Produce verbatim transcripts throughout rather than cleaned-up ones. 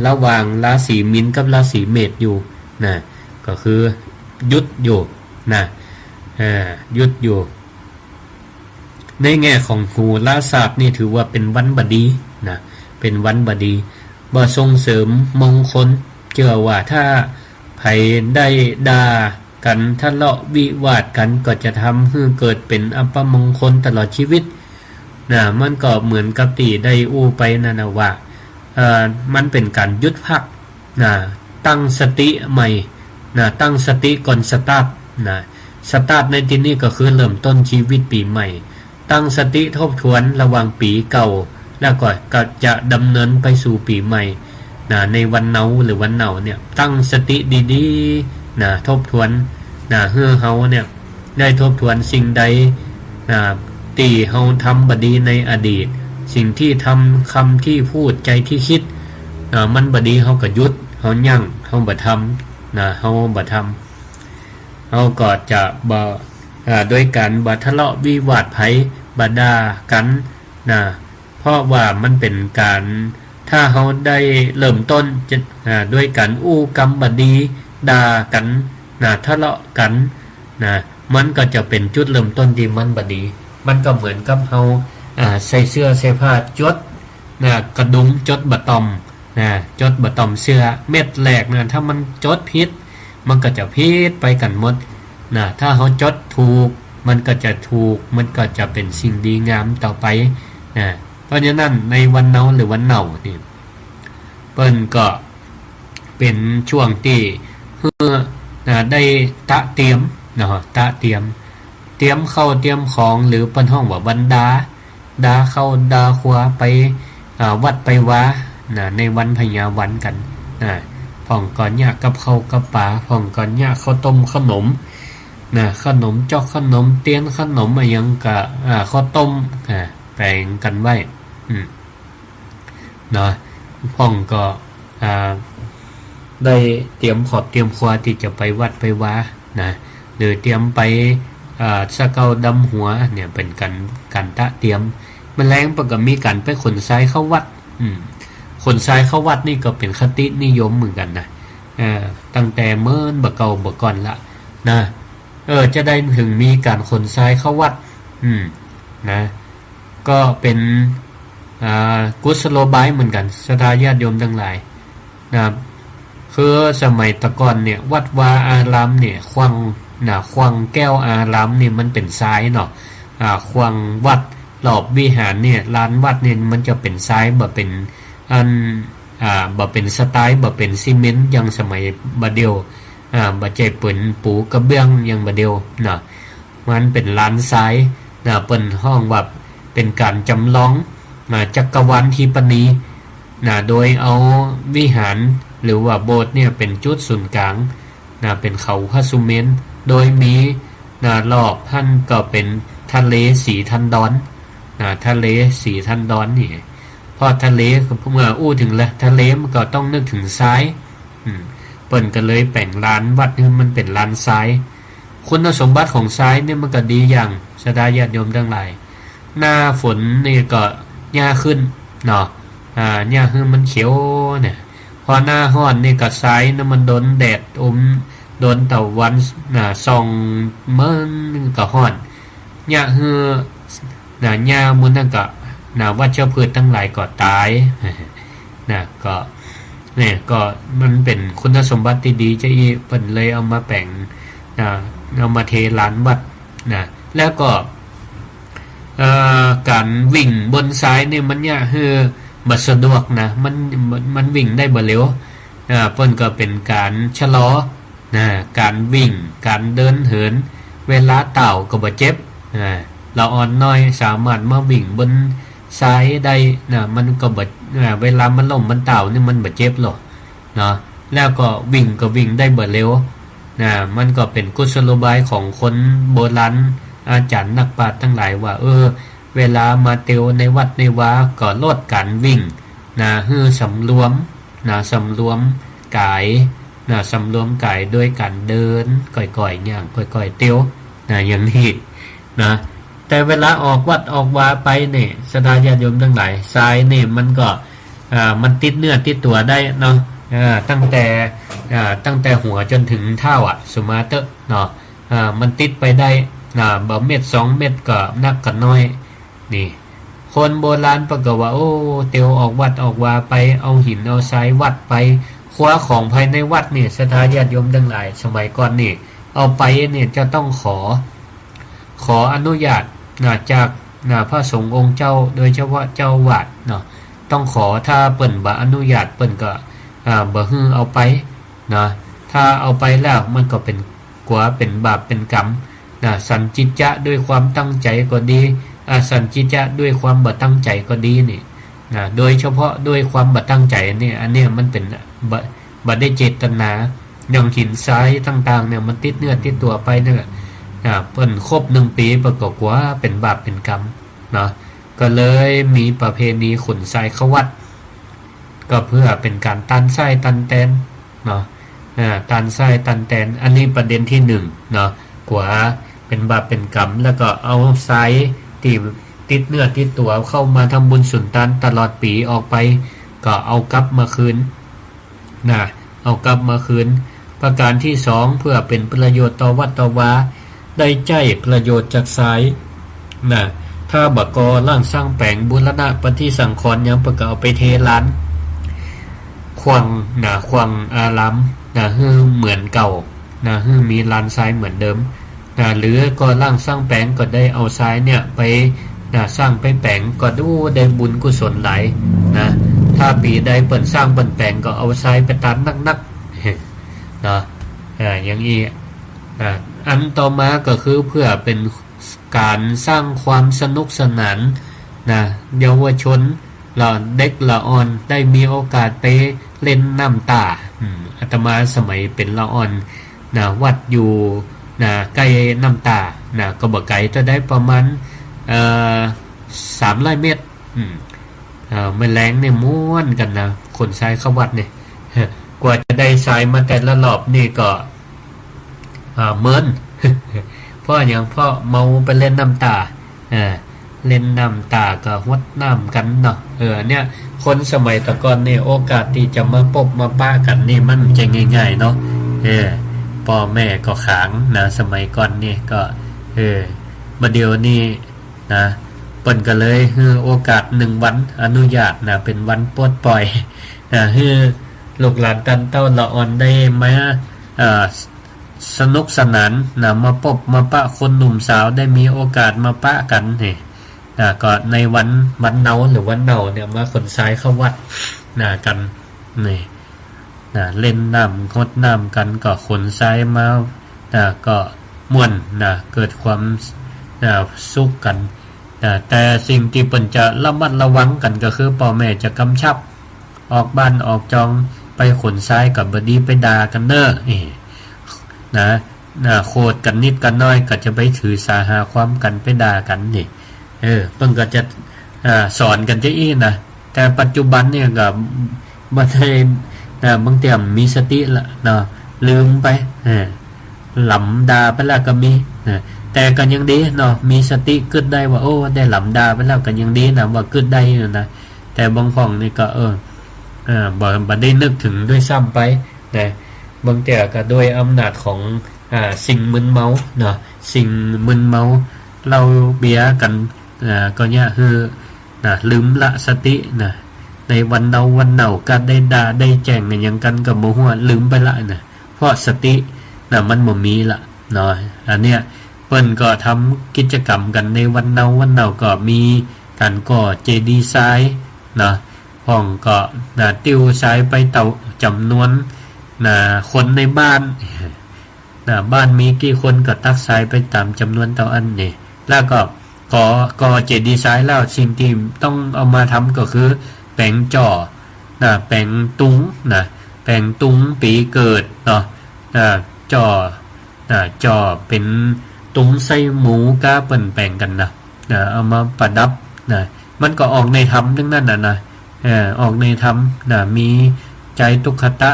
ระหว่างราศีมีนกับราศีเมษอยู่นะ ก็คือหยุดอยู่นะ อ่า หยุดอยู่ ในแง่ของโหราศาสตร์นี่ถือว่าเป๋นวันบ่ดีนะ เป๋นวันบ่ดี บ่ส่งเสริมมงคล เจื้อว่าถ้าใผได้ด่ากั๋น ทะเลาะวิวาทกั๋น ก็จะทำหื้อเกิดเป๋นอัปมงคลตลอดชีวิตนะ มันก็เหมือนกับตี้ได้อู้ไปนั่นนะว่า เอ่อ มันเป๋นก๋านหยุดพักนะ ตั้งสติใหม่นะ ตั้งสติก่อนสตาร์ทนะ สตาร์ทในตี้นี่ก็คือเริ่มต้นชีวิตปี๋ใหม่ ตั้งสติทบทวนระหว่างปี๋เก่า แล้วก็ ก็จะดำเนินไปสู่ปี๋ใหม่นะ ในวันเนาหรือวันเนาเนี่ย ตั้งสติดีๆนะ ทบทวนนะ หื้อเฮาเนี่ยได้ทบทวนสิ่งใดนะ ตี้เฮาทำบ่ดีในอดีต สิ่งตี้ทำ กำตี้พูด ใจ๋ตี้กึ๊ดนะ มันบ่ดี เฮาก็หยุด เฮายั้ง เฮาบ่ทำนะ เฮาบ่ทำ เฮาก็จะบ่ อ่า โดยก๋านบ่ทะเลาะวิวาทใผ บ่ด่ากั๋นนะ เพราะว่ามันเป๋นก๋าน ถ้าเฮาได้เริ่มต้นจะ อ่า โดยก๋านอู้กำบ่ดี ด่ากั๋นนะ ทะเลาะกั๋นนะ มันก็จะเป๋นจุดเริ่มต้นตี้มันบ่ดี มันก็เหมือนกับเฮา อ่า ใส่เสื้อใส่ผ้าจดนะ กระดุมจดบ่ต่อม นะ จดบ่ต่อมเสื้อเม็ดแรกนะ ถ้ามันจดผิด มันก็จะผิดไปกั๋นหมดนะ ถ้าเฮาจดถูก มันก็จะถูก มันก็จะเป๋นสิ่งดีงามต่อไปนะ เพราะฉะนั้นในวันเนาหรือวันเนานี่ เปิ้นก็เป๋นช่วงตี้หื้อ นะ ได้ตระเตรียมเนาะ ตระเตรียม เตรียมข้าวเตรียมของ หรือเปิ้นฮ้องว่าวันดา ดาข้าวดาครัวไป อ่า วัดไปวานะ ในวันพญาวันกั๋นนะ พ่องก็เยียะกับข้าวกับป๋า พ่องก็เยียะข้าวต้มข้าวหนมนะ ข้าวหนมจ๊อก ข้าวหนมเตียน ข้าวหนมอะหยังก็ อ่า ข้าวต้ม อ่า แป๋งกั๋นไว้ อืม เนาะ พ่องก็ อ่า ได้เตรียมครอบเตรียมครัวตี้จะไปวัดไปวานะ หรือเตรียมไป อ่า สะเกล้าดำหัวเนี่ย เป๋นก๋าน ก๋านตระเตรียม แม้แลงเปิ้นก็มีก๋านไปขนทรายเข้าวัด อืม ขนทรายเข้าวัดนี่ก็เป๋นคตินิยมเหมือนกั๋นนะ อ่า ตั้งแต่เมินบ่าเก่าบ่าก่อนละนะ เออ จะใดเถิงมีก๋านขนทรายเข้าวัด อืม นะ ก็เป๋น อ่า กุศโลบายเหมือนกั๋น ศรัทธาญาติโยมตังหลาย นะครับ คือสมัยตะก่อนเนี่ย วัดวาอารามเนี่ย ขว้างนะ ขว้างแก้วอารามนี่มันเป๋นทรายเนาะ อ่า ขว้างวัด รอบวิหารเนี่ย ลานวัดเนี่ยมันจะเป๋นทราย บ่เป๋นอัน อ่า บ่เป๋นสไตล์ บ่เป๋นซีเมนต์อย่างสมัยบ่าเดี่ยว อ่า บ่ใจ้เป๋นปูกระเบื้องอย่างบ่าเดี่ยวเนาะ มันเป๋นลานทรายนะ เปิ้นฮ้องว่าเป๋นก๋านจ๋ำลองนะ จักรวาลทิปนีนะ โดยเอาวิหารหรือว่าโบสถ์เนี่ยเป๋นจุดศูนย์ก๋างนะ เป๋นเขาพระสุเมรุ โดยมีนะ รอบหั้นก็เป๋นทะเลสีทันดอนนะ ทะเลสีทันดอนนี่ เพราะทะเล เมื่ออู้เถิงละ ทะเลมันก็ต้องนึกเถิงทราย อืม เปิ้นก็เลยแป๋งลานวัดหื้อมันเป๋นลานทราย คุณสมบัติของทรายเนี่ยมันก็ดีอย่าง ศรัทธาญาติโยมตังหลาย หน้าฝนนี่ก็หญ้าขึ้นเนาะ อ่า หญ้าหื้อมันเขียวเนี่ย พอหน้าฮ้อนนี่ก็ทรายนะ มันโดนแดดอม โดนตะวันนะ ส่องมันก็ฮ้อน หญ้าหื้อนะ หญ้าหมู่นั้นก็นะ วัชพืชตังหลายก็ต๋ายนะ ก็ เนี่ย ก็มันเป๋นคุณสมบัติตี้ดีจะอี้ เปิ้นเลยเอามาแป๋งนะ เอามาเทลานวัดนะ แล้วก็ เอ่อ ก๋านวิ่งบนทรายเนี่ยมันเยียะหื้อบ่สะดวกนะ มัน มัน มันวิ่งได้บ่เร็ว อ่า เปิ้นก็เป๋นก๋านชะลอนะ ก๋านวิ่ง ก๋านเดินเหิน เวลาต้าวก็บ่เจ็บ อ่า ละอ่อนน้อยสามารถมาวิ่งบนทรายได้นะ มันก็บ่ อ่า เวลามันล้มมันต้าวนี่มันบ่เจ็บหรอกเนาะ แล้วก็วิ่งก็วิ่งได้บ่เร็วนะ มันก็เป๋นกุศโลบายของคนโบราณ อาจ๋ารย์นักปราชญ์ตังหลายว่า เออ เวลามาเตียวในวัดในวาก็ลดก๋านวิ่งนะ หื้อสำรวมนะ สำรวมก๋ายนะ สำรวมก๋ายโดยก๋านเดินก่อยๆ ย่างก่อยๆ เตียวนะ อย่างนี้นะ แต่เวลาออกวัดออกวาไปเนี่ย ศรัทธาญาติโยมตังหลาย ทรายเนี่ยมันก็ อ่า มันติดเนื้อติดตั๋วได้เนาะ อ่า ตั้งแต่ อ่า ตั้งแต่หัวจ๋นเถิงเท้าอะ สุมาเต๊อะเนาะ อ่า มันติดไปได้ อ่า บ่าเม็ดสองเม็ดก็นักก็น้อย นี่ คนโบราณเปิ้นก็ว่า โอ้ เตียวออกวัดออกวาไป เอาหินเอาทรายวัดไป ครัวของภายในวัดนี่ ศรัทธาญาติโยมตังหลาย สมัยก่อนนี่ เอาไปนี่จะต้องขอ ขออนุญาตนะ จากนะ พระสงฆ์องค์เจ้า โดยเฉพาะเจ้าอาวาสเนาะ ต้องขอ ถ้าเปิ้นบ่อนุญาต เปิ้นก็ อ่า บ่หื้อเอาไปนะ ถ้าเอาไปแล้วมันก็เป๋น กั๋วเป๋นบาปเป๋นกรรมนะ สัญญิจจะด้วยความตั้งใจ๋ก็ดี อสัญญิจจะด้วยความบ่ตั้งใจ๋ก็ดีนี่นะ โดยเฉพาะด้วยความบ่ตั้งใจ๋นี่ อันเนี้ยมันเป๋นบ่ บ่ได้เจตนา อย่างหินทรายต่างๆ เนี่ย มันติดเนื้อติดตั๋วไปเนี่ย อ่า เปิ้นครบหนึ่งปี๋ เปิ้นก็กั๋วเป๋นบาปเป๋นกรรมเนาะ ก็เลยมีประเพณีขนทรายเข้าวัด ก็เพื่อเป๋นก๋านตันส้ายตันแตนเนาะ อ่า ตันส้ายตันแตน อันนี้ประเด็นตี้หนึ่งเนาะ กั๋วเป๋นบาปเป๋นกรรม แล้วก็เอาทรายตี้ติดเนื้อติดตั๋วเข้ามาทำบุญสุนตานตลอดปี๋ออกไป ก็เอากลับมาคืน นะ เอากลับมาคืน ประก๋านตี้สอง เพื่อเป๋นประโยชน์ต่อวัดต่อวา ได้ใจ๊ประโยชน์จากทราย นะ ถ้าบ่ก่อร่างสร้างแป๋งบูรณะปฏิสังขรณ์หยัง เปิ้นก็เอาไปเทลาน ขว้างนะ ขว้างอารามนะ หื้อเหมือนเก่านะ หื้อมีลานทรายเหมือนเดิมนะ หรือก่อร่างสร้างแป๋งก็ได้เอาทรายเนี่ยไปนะ สร้างไปแป๋งก็ดูได้บุญกุศลหลายนะ ถ้าปี๋ใดเปิ้นสร้างเปิ้นแป๋งก็เอาทรายไปตันนักๆ เนาะ อ่า อย่างอี้ อ่า อันต่อมาก็คือเพื่อเป๋นก๋านสร้างความสนุกสนานนะ เยาวชนละ เด็กละอ่อนได้มีโอกาสไปเล่นน้ำตา อืม อาตมาสมัยเป๋นละอ่อนนะ วัดอยู่นะ ใก้น้ำตานะ ก็บ่ไก๋เต้าใด ประมาณ เอ่อ สามร้อยเมตร อืม เอ่อ แม่แลงเนี่ยม่วนกั๋นนะ ขนทรายเข้าวัดเนี่ย กว่าจะได้ทรายมาแต่ละรอบนี่ก็ อ่า เมิน เพราะหยัง เพราะเมาไปเล่นน้ำตา อ่า เล่นน้ำตาก็หดน้ำกั๋นเนาะ เออ เนี่ย คนสมัยตะก่อนนี่ โอกาสตี้จะมาปบมาปะกั๋นนี่ มันบ่ใจ้ง่ายๆ เนาะ เออ ป้อแม่ก็ขางนะ สมัยก่อนนี่ก็ เออ บ่าเดี่ยวนี้ นะ เปิ้นก็เลยหื้อโอกาสหนึ่งวัน อนุญาตนะ เป๋นวันปลดปล่อยนะ หื้อลูกหลานต้านเต้าละอ่อนได้มา เอ่อ สนุกสนานนะ มาปบมาปะ คนหนุ่มสาวได้มีโอกาสมาปะกั๋นนี่นะ ก็ในวัน วันเนาหรือวันเนาเนี่ย มาขนทรายเข้าวัดนะ กั๋นนี่ นะ เล่นน้ำหดน้ำกั๋น ก็ขนทรายมา นะ ก็ม่วนนะ เกิดความ นะ สุขกั๋นนะ แต่สิ่งตี้เปิ้นจะระมัดระวังกั๋นก็คือ ป้อแม่จะกำชับ ออกบ้านออกจองไปขนทรายก็บ่ดีไปด่ากั๋นเน่อ เอ้ นะ นะ โขดกั๋นนิดกั๋นน้อยก็จะไปถือสาหาความกั๋น ไปด่ากั๋นนี่ เออ เปิ้นก็จะ อ่า สอนกั๋นจะอี้นะ แต่ปัจจุบันเนี่ยก็บ่ได้ อ่า บางเตื้อมีสติละเนาะ ลืมไป เออ หลำด่าไปแล้วก็มี เออ แต่ก็ยังดีเนาะ มีสติกึ๊ดได้ว่า โอ้ ได้หลำด่าไปแล้วก็ยังดีนะ ว่ากึ๊ดได้อยู่นะ แต่บางพ่องนี่ก็ เออ เออ บ่ บ่ได้นึกเถิงด้วยซ้ำไปนะ บางเตื้อก็ด้วยอำนาจของ อ่า สิ่งมึนเมาเนาะ สิ่งมึนเมา เหล้าเบียร์กั๋น อ่า ก็เยียะหื้อ นะ ลืมละสตินะ ในวันเนาวันเนา กาได้ด่าได้แจ้งอะหยังกั๋นก็บ่ฮู้ ลืมไปละนะ เพราะสตินะ มันบ่มีละเนาะ อันเนี้ย เปิ้นก็ทำกิจกรรมกั๋นในวันเนาวันเนา ก็มีก๋านก่อเจดีย์ทรายเนาะ พ่องก็ นะ ติ้วทรายไปเต้าจ๋ำนวน นะ คนในบ้าน นะ บ้านมีกี่คนก็ตักทรายไปต๋ามจ๋ำนวนเต้าอั้นนี่ แล้วก็ก่อ ก่อเจดีย์ทรายแล้ว สิ่งตี้ต้องเอามาทำก็คือ แป๋งจ่อ นะ แป๋งตุง นะ แป๋งตุงปี๋เกิดเนาะ นะ จ่อ นะ จ่อเป๋นตุงไส้หมู ก้าเปิ้นแป๋งกั๋นนะ นะ เอามาประดับ นะ มันก็ออกในธรรมตึงนั้นน่ะนะ เออ ออกในธรรมนะ มีใจ๋ตุ๊กขะตะ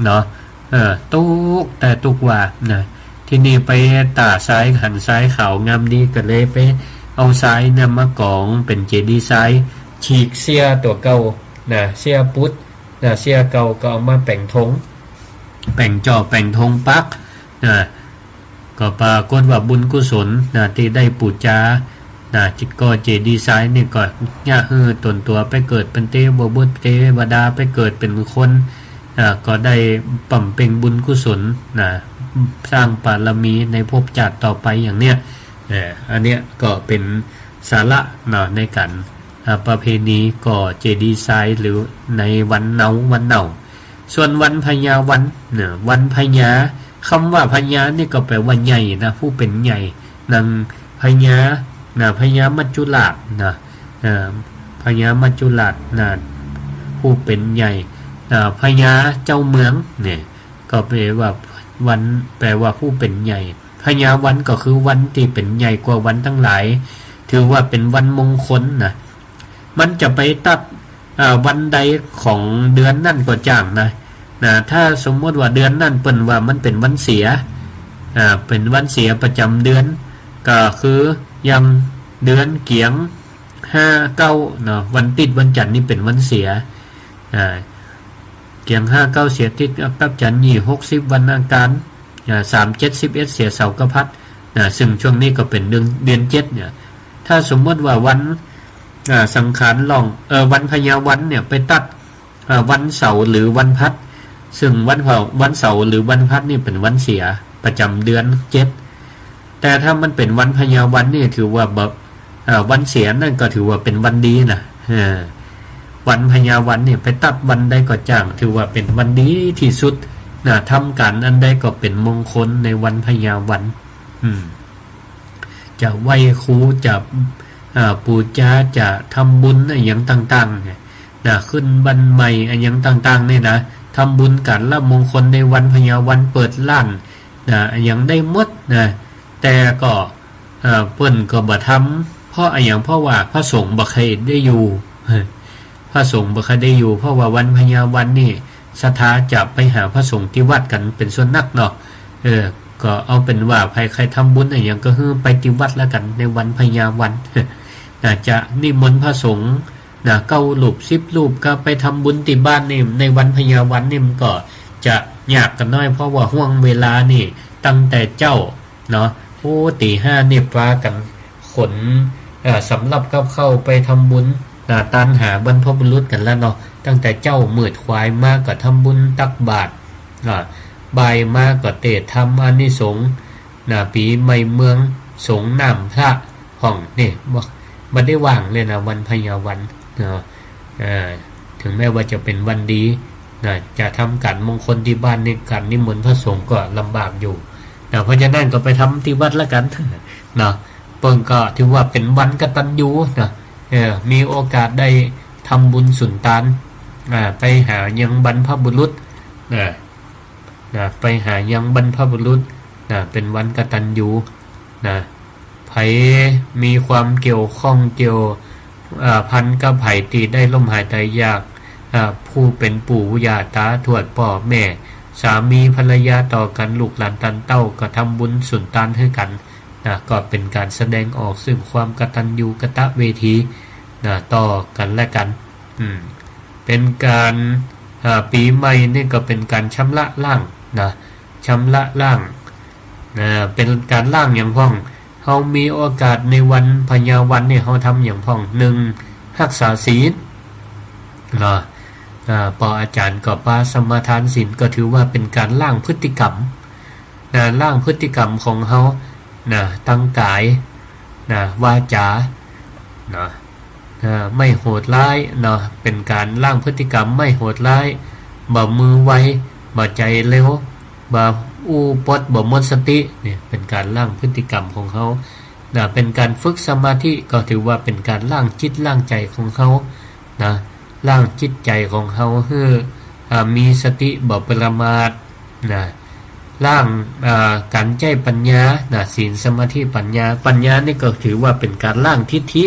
เนาะ เออ ตุ๊กข์แต๊ตุ๊กข์ว่านะ ทีนี้ไปต้าทราย หันทรายขาวงามดี ก็เลยไปเอาทรายเนี่ยมากองเป๋นเจดีย์ทราย ฉีกเสี้ยตั๋วเก่า นะ เสี้ยปุ๊ด นะ เสี้ยเก่าก็เอามาแป๋งธง แป๋งจ่อแป๋งธงปัก นะ ก็ปรากฏว่าบุญกุศล นะ ตี้ได้ปู๋จา นะ จิตก่อเจดีย์ทรายนี่ก็เยียะหื้อต๋นตั๋วไปเกิดเป๋นเตวบุตรเตวดา ไปเกิดเป๋นคน อ่า ก็ได้บำเพ็ญบุญกุศลนะ สร้างบารมีในภพชาติต่อไปอย่างเนี้ย เอ่อ อันเนี้ยก็เป๋นสาระเนาะ ในก๋าน อ่า ประเพณีก่อเจดีย์ทราย หรือในวันเนาวันเนา ส่วนวันพญาวันเนี่ย วันพญา กำว่าพญานี่ก็แป๋ว่าใหญ่นะ ผู้เป๋นใหญ่ นางพญา นะ พญามัจจุราชนะ เอ่อ พญามัจจุราชนะ ผู้เป๋นใหญ่ อ่า พญาเจ้าเมืองเนี่ย ก็แป๋ว่าวัน แป๋ว่าผู้เป๋นใหญ่ พญาวันก็คือวันตี้เป๋นใหญ่กว่าวันตังหลาย ถือว่าเป๋นวันมงคลนะ มันจะไปตัด อ่า วันใดของเดือนนั้นก็จ้างนะ นะ ถ้าสมมติว่าเดือนนั้นเปิ้นว่ามันเป๋นวันเสีย อ่า เป๋นวันเสียประจ๋ำเดือน ก็คืออย่างเดือนเกี๋ยง ห้าเก้าเนาะ วันติ๊ดวันจั๋นทร์นี่เป๋นวันเสีย อ่า เกี๋ยงห้าเก้าเสียติ๊ดกับจั๋นทร์ ยี่หกสิบวันอังคาร อ่า สามเจ็ดสิบเอ็ดเสียเสาร์กับหัส นะ ซึ่งช่วงนี้ก็เป๋นเดือน เดือนเจ็ดเนี่ย ถ้าสมมติว่าวัน อ่า สังขารล่อง เอ่อ วันพญาวันเนี่ยไปตัด อ่า วันเสาร์หรือวันพหัส ซึ่งวันเสาร์ วันเสาร์หรือวันพหัสนี่เป๋นวันเสียประจ๋ำเดือนเจ็ด แต่ถ้ามันเป๋นวันพญาวันนี่ถือว่าแบบ อ่า วันเสียนั่นก็ถือว่าเป๋นวันดีนะ เออ วันพญาวันนี่ไปตัดวันใดก็จ้าง ถือว่าเป๋นวันดีตี้สุดนะ ทำก๋านอันใดก็เป๋นมงคลในวันพญาวัน อืม จะไหว้ครู จะ อ่า ปู๋จา จะทำบุญอะหยังต่างๆ เนี่ยนะ ขึ้นบ้านใหม่อะหยังต่างๆ เนี่ยนะ ทำบุญก๋านละมงคลในวันพญาวัน เปิดร้านนะ อะหยังได้หมดนะ แต่ก็ อ่า เปิ้นก็บ่ทำ เพราะอะหยัง เพราะว่าพระสงฆ์บ่ใค่ได้อยู่ พระสงฆ์บ่ใค่ได้อยู่ เพราะว่าวันพญาวันนี่ศรัทธาจะไปหาพระสงฆ์ตี้วัดกั๋นเป๋นส่วนนักเนาะ เออ ก็เอาเป๋นว่าใผใค่ทำบุญอะหยังก็หื้อไปตี้วัดละกั๋น ในวันพญาวัน นะ จะนิมนต์พระสงฆ์นะ เก้ารูป สิบรูป ก็ไปทำบุญตี้บ้านนี่ ในวันพญาวันนี่มันก็จะยากกั๋นหน้อย เพราะว่าห่วงเวลานี่ตั้งแต่เจ๊า เนาะ โอ้ ตี๋ห้านี่ปากั๋นขน เอ่อ สำรับกับข้าวไปทำบุญ อ่า ตานหาบรรพบุรุษกั๋นแล้วเนาะ ตั้งแต่เจ๊ามืด ขวายมาก็ทำบุญตักบาตร อ่า บ่ายมาก็เตศน์ทำอานิสงส์ นะ ปี๋ใหม่เมือง สรงน้ำพระพ่อง นี่ บ่ บ่ได้ว่างเลยนะ วันพญาวัน เนาะ อ่า ถึงแม้ว่าจะเป๋นวันดีนะ จะทำก๋านมงคลตี้บ้านนี่ ก๋านนิมนต์พระสงฆ์ก็ลำบากอยู่นะ เพราะฉะนั้นก็ไปทำตี้วัดละกั๋นเนาะ เปิ้นก็ถือว่าเป๋นวันกตัญญูนะ เออ มีโอกาสได้ทำบุญสุนตาน อ่า ไปหายังบรรพบุรุษนะ นะ ไปหายังบรรพบุรุษนะ เป๋นวันกตัญญูนะ ใผมีความเกี่ยวข้องเกี่ยว อ่า พันกับใผตี้ได้ล้มหายตายจาก อ่า ผู้เป๋นปู่ย่าตาทวดป้อแม่ สามีภรรยาต่อกั๋น ลูกหลานตันเต้า ก็ทำบุญสุนตานหื้อกั๋นนะ ก็เป๋นก๋านแสดงออกซึ่งความกตัญญูกตเวทีนะ ต่อกั๋นและกั๋น อืม เป๋นก๋าน อ่า ปี๋ใหม่นี่ก็เป๋นก๋านชำระล้างนะ ชำระล้าง อ่า เป๋นก๋านล้างหยังพ่อง เฮามีโอกาสในวันพญาวันนี่ เฮาทำหยังพ่อง นึ่ง ฮักษาศีลเนาะ อ่า ปออาจ๋ารย์ก็ปาสมาทานศีล ก็ถือว่าเป๋นก๋านล้างพฤติกรรมนะ ล้างพฤติกรรมของเฮานะ ตังก๋ายนะ วาจานะ อ่า ไม่โหดร้ายเนาะ เป๋นก๋านล้างพฤติกรรมไม่โหดร้าย บ่มือไว บ่ใจ๋เร็ว บ่อู้ปด บ่หมดสติ เนี่ย เป๋นก๋านล้างพฤติกรรมของเฮานะ เป๋นก๋านฝึกสมาธิ ก็ถือว่าเป๋นก๋านล้างจิตล้างใจ๋ของเฮานะ ล้างจิตใจ๋ของเฮาหื้อ อ่า มีสติ บ่ประมาท นะ ล้าง อ่า ก๋านใจ๊ปัญญานะ ศีล สมาธิ ปัญญา ปัญญานี่ก็ถือว่าเป๋นก๋านล้างทิฏฐิ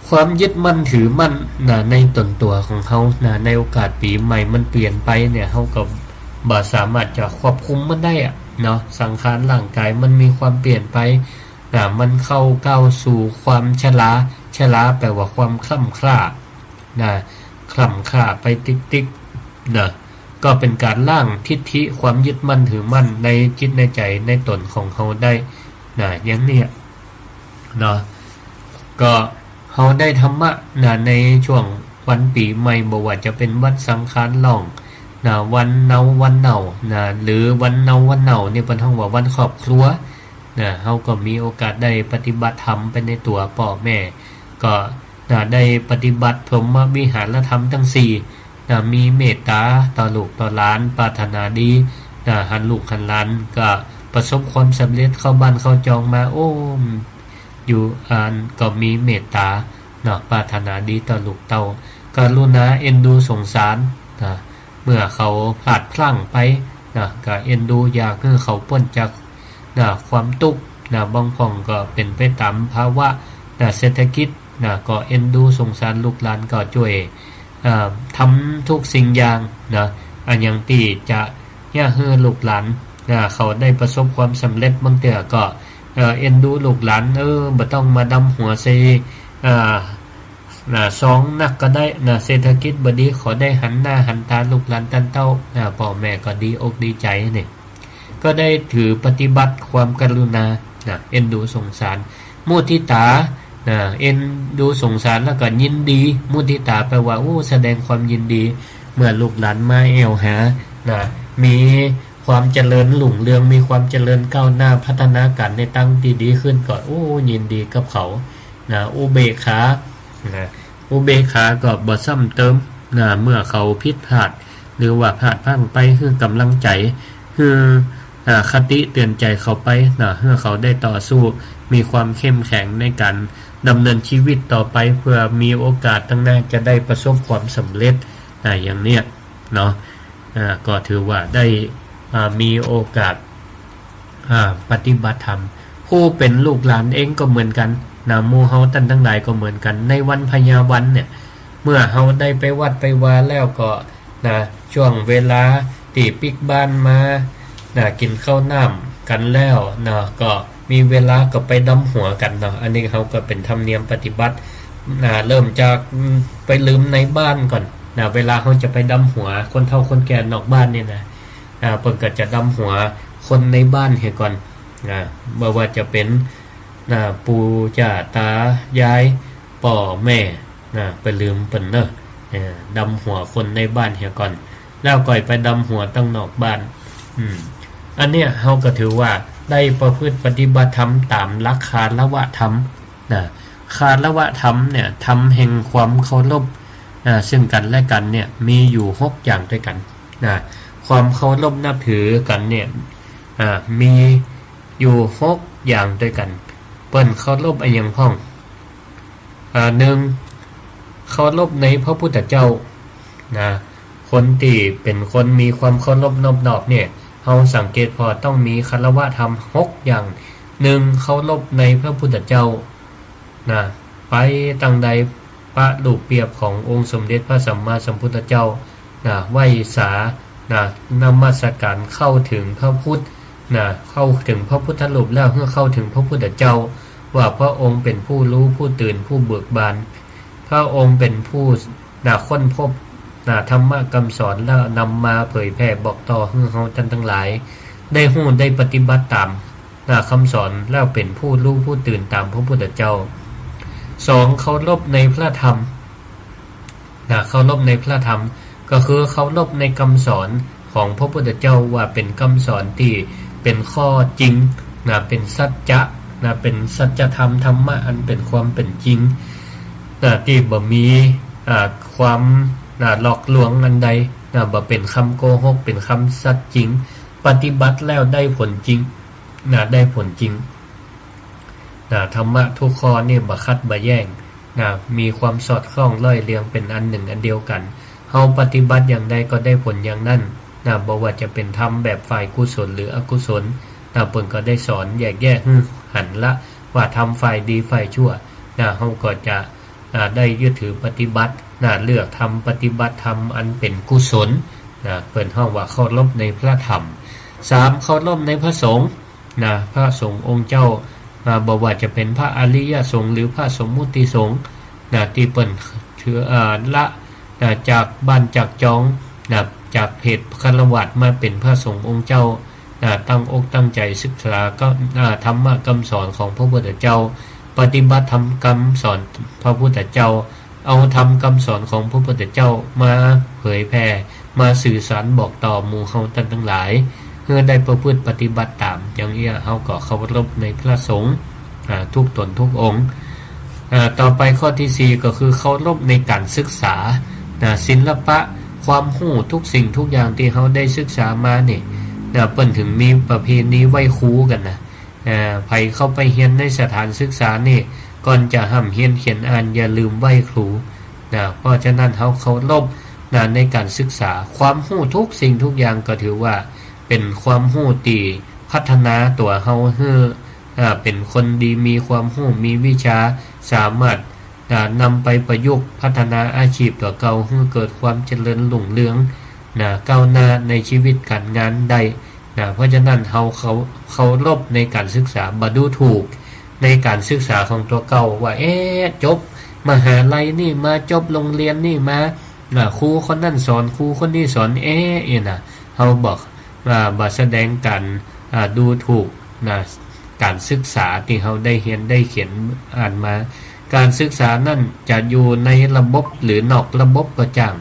ความยึดมั่นถือมั่นนะ ในต๋นตั๋วของเฮานะ ในโอกาสปี๋ใหม่มันเปลี่ยนไปเนี่ย เฮาก็บ่สามารถจะควบคุมมันได้อะเนาะ สังขารร่างก๋ายมันมีความเปลี่ยนไปนะ มันเข้าก้าวสู่ความชรา ชราแป๋ว่าความคร่ำคร่า นะ คร่ำคร่าไปติ๊กๆ นะ ก็เป๋นก๋านล้างทิฏฐิความยึดมั่นถือมั่นในจิตในใจ๋ในต๋นของเฮาได้ นะ อย่างเนี้ย เนาะ ก็เฮาได้ธรรมะ นะ ในช่วงวันปี๋ใหม่ บ่ว่าจะเป๋นวันสังขารล่อง นะ วันเนาวันเน่า นะ หรือวันเนาวันเน่านี่เปิ้นฮ้องว่าวันครอบครัว นะ เฮาก็มีโอกาสได้ปฏิบัติธรรมไปในตั๋ว ป้อแม่ก็ นะ ได้ปฏิบัติพรหมวิหารธรรมตังสี่ นะ มีเมตต๋าต่อลูกต่อหลาน ปรารถนาดี นะ หันลูกหันหลานก็ประสบความสำเร็จ เข้าบ้านเข้าจองมา โอ้ อยู่อั้นก็มีเมตต๋า นะ ปรารถนาดีต่อลูกเต้า กรุณาเอ็นดูสงสาร นะ เมื่อเขาพลาดพลั้งไป นะ ก็เอ็นดูอยากหื้อเขาป๊นจาก นะ ความตุ๊กข์ นะ บางพ่องก็เป๋นไปต๋ามภาวะ นะ เศรษฐกิจ นะ ก็เอ็นดูสงสารลูกหลาน ก็จ้วย อ่า ทำทุกสิ่งอย่าง นะ อะหยังตี้จะเยียะหื้อลูกหลาน นะ เขาได้ประสบความสำเร็จ บางเตื้อก็ เอ่อ เอ็นดูลูกหลาน เออ บ่ต้องมาดำหัวใส่ อ่า นะ ซองนักก็ได้ นะ เศรษฐกิจบ่ดี ขอได้หันหน้าหันต๋าลูกหลานต้านเต้า นะ ป้อแม่ก็ดีอกดีใจ๋นี่ ก็ได้ถือปฏิบัติความกรุณา นะ เอ็นดูสงสาร มุทิตา นะ เอ็นดูสงสารแล้วก็ยินดี มุทิตาแปลว่า โอ้ แสดงความยินดี เมื่อลูกหลานมาแอ่วหา นะ มีความเจริญรุ่งเรือง มีความเจริญก้าวหน้า พัฒนาก๋านในตางตี้ดีขึ้นก็ โอ้ ยินดีกับเขา นะ อุเบกขา นะ อุเบกขาก็บ่ซ้ำเติม นะ เมื่อเขาผิดพลาด หรือว่าพลาดพลั้งไป หื้อก๋ำลังใจ๋ หื้อ อ่า คติเตือนใจ๋เขาไป นะ หื้อเขาได้ต่อสู้ มีความเข้มแข็งในก๋านดำเนินชีวิตต่อไป เพื่อมีโอกาสตางหน้าจะได้ประสบความสำเร็จ นะ อย่างเนี้ย เนาะ อ่า ก็ถือว่าได้ อ่า มีโอกาส อ่า ปฏิบัติธรรม ผู้เป๋นลูกหลานเองก็เหมือนกั๋น นะ หมู่เฮาต้านตังหลายก็เหมือนกั๋น ในวันพญาวันเนี่ย เมื่อเฮาได้ไปวัดไปวาแล้วก็ นะ ช่วงเวลาตี้ปิ๊กบ้านมา นะ กิ๋นข้าวน้ำกั๋นแล้ว นะ ก็มีเวลาก็ไปดำหัวกั๋นเนาะ อันนี้เฮาก็เป๋นธรรมเนียมปฏิบัติ นะ เริ่มจาก อืม ไปลืมในบ้านก่อน นะ เวลาเฮาจะไปดำหัวคนเฒ่าคนแก่นอกบ้านเนี่ยนะ อ่า เปิ้นก็จะดำหัวคนในบ้านเหียก่อน นะ บ่ว่าจะเป๋น นะ ปู่ย่าต๋ายาย ป้อแม่ นะ ไปลืมเปิ้นเนาะ เออ ดำหัวคนในบ้านเหียก่อน แล้วก่อยไปดำหัวตังนอกบ้าน อืม อันเนี้ยเฮาก็ถือว่าได้ประพฤติปฏิบัติธรรมต๋ามหลักคารวะธรรม นะ คารวะธรรมเนี่ย ธรรมแห่งความเคารพ นะ ซึ่งกั๋นและกั๋นเนี่ย มีอยู่หกอย่างตวยกั๋น นะ ความเคารพนับถือกั๋นเนี่ย อ่า มีอยู่หกอย่างตวยกั๋น เปิ้นเคารพอะหยังพ่อง อ่า หนึ่ง เคารพในพระพุทธเจ้า นะ คนตี้เป๋นคนมีความเคารพนอบน้อมเนี่ย เฮาสังเกตผ่อต้องมีคารวะธรรมหกอย่าง หนึ่ง เคารพในพระพุทธเจ้า นะ ไปตางใด ปะรูปเปียบขององค์สมเด็จพระสัมมาสัมพุทธเจ้า นะ ไหว้สา นะ นมัสการ เข้าถึงพระพุทธ นะ เข้าถึงพระพุทธรูปแล้วหื้อเข้าถึงพระพุทธเจ้า ว่าพระองค์เป๋นผู้ฮู้ผู้ตื่นผู้เบิกบาน พระองค์เป๋นผู้ นะ ค้นพบ นะ ธรรมะกำสอนแล้วนำมาเผยแผ่บอกต่อหื้อเฮาต้านตังหลาย ได้ฮู้ได้ปฏิบัติต๋าม นะ กำสอนแล้วเป๋นผู้ฮู้ผู้ตื่นต๋ามพระพุทธเจ้า สอง เคารพในพระธรรม นะ เคารพในพระธรรม ก็คือเคารพในกำสอนของพระพุทธเจ้าว่าเป๋นกำสอนตี้เป๋นข้อจริง นะ เป๋นสัจจะ นะ เป๋นสัจธรรมธรรมะอันเป๋นความเป๋นจริง นะ ตี้บ่มี อ่า ความ นะ หลอกลวงอันใด นะ บ่เป๋นกำโกหก เป๋นกำสัจจริง ปฏิบัติแล้วได้ผลจริง นะ ได้ผลจริง นะ ธรรมะทุกข้อนี่บ่ขัดบ่แย้ง นะ มีความสอดคล้องล่อยเรียงเป๋นอันหนึ่งอันเดียวกั๋น เฮาปฏิบัติอย่างใดก็ได้ผลอย่างนั้น นะ บ่ว่าจะเป๋นธรรมแบบฝ่ายกุศลหรืออกุศล นะ เปิ้นก็ได้สอนแยกแยะหื้อหันละ ว่าธรรมฝ่ายดีฝ่ายชั่ว นะ เฮาก็จะ อ่า ได้ยึดถือปฏิบัติ นะ เลือกธรรมปฏิบัติธรรมอันเป๋นกุศล นะ เปิ้นฮ้องว่าเคารพในพระธรรม สาม เคารพในพระสงฆ์ นะ พระสงฆ์องค์เจ้า อ่า บ่ว่าจะเป๋นพระอริยสงฆ์หรือพระสมมุติสงฆ์ นะ ตี้เปิ้นถือ อ่า ละ นะ จากบ้านจากจอง นะ จากเพศฆราวาสมาเป๋นพระสงฆ์องค์เจ้า นะ ตั้งอกตั้งใจ๋ศึกษาก็ นะ ธรรมะกำสอนของพระพุทธเจ้า ปฏิบัติธรรมกำสอนพระพุทธเจ้า เอาธรรมกำสอนของพระพุทธเจ้ามาเผยแผ่ มาสื่อสารบอกต่อหมู่เฮาต้านตังหลาย หื้อได้ประพฤติปฏิบัติต๋าม อย่างอี้เฮาก็เคารพในพระสงฆ์ อ่า ทุกต๋นทุกองค์ อ่า ต่อไปข้อตี้สี่ก็คือเคารพในก๋านศึกษา นะ ศิลปะ ความฮู้ทุกสิ่งทุกอย่างตี้เฮาได้ศึกษามานี่ นะ เปิ้นถึงมีประเพณีไหว้ครูกั๋นนะ อ่า ใผเข้าไปเฮียนในสถานศึกษานี่ ก่อนจะฮ่ำเฮียนเขียนอ่านอย่าลืมไหว้ครู นะ เพราะฉะนั้นเฮาเคารพ นะ ในก๋านศึกษา ความฮู้ทุกสิ่งทุกอย่างก็ถือว่าเป๋นความฮู้ตี้พัฒนาตั๋วเฮาหื้อ อ่า เป๋นคนดี มีความฮู้ มีวิชา สามารถ อ่า นำไปประยุกต์พัฒนาอาชีพตั๋วเก่า หื้อเกิดความเจริญรุ่งเรือง นะ ก้าวหน้าในชีวิตก๋านงานได้ นะ เพราะฉะนั้นเฮา เคา เคารพในก๋านศึกษา บ่ดูถูกในก๋านศึกษาของตั๋วเก่าว่า เอ๊ะ จบมหาลัยนี่มา จบโรงเรียนนี่มา นะ ครูคนนั้นสอน ครูคนนี้สอน เอ๊ะ เอ๊ะ นะ เฮาบ่ อ่า บ่แสดงก๋าน อ่า ดูถูก นะ ก๋านศึกษาตี้เฮาได้เฮียนได้เขียนอ่านมา ก๋านศึกษานั้นจะอยู่ในระบบหรือนอกระบบก็จ้าง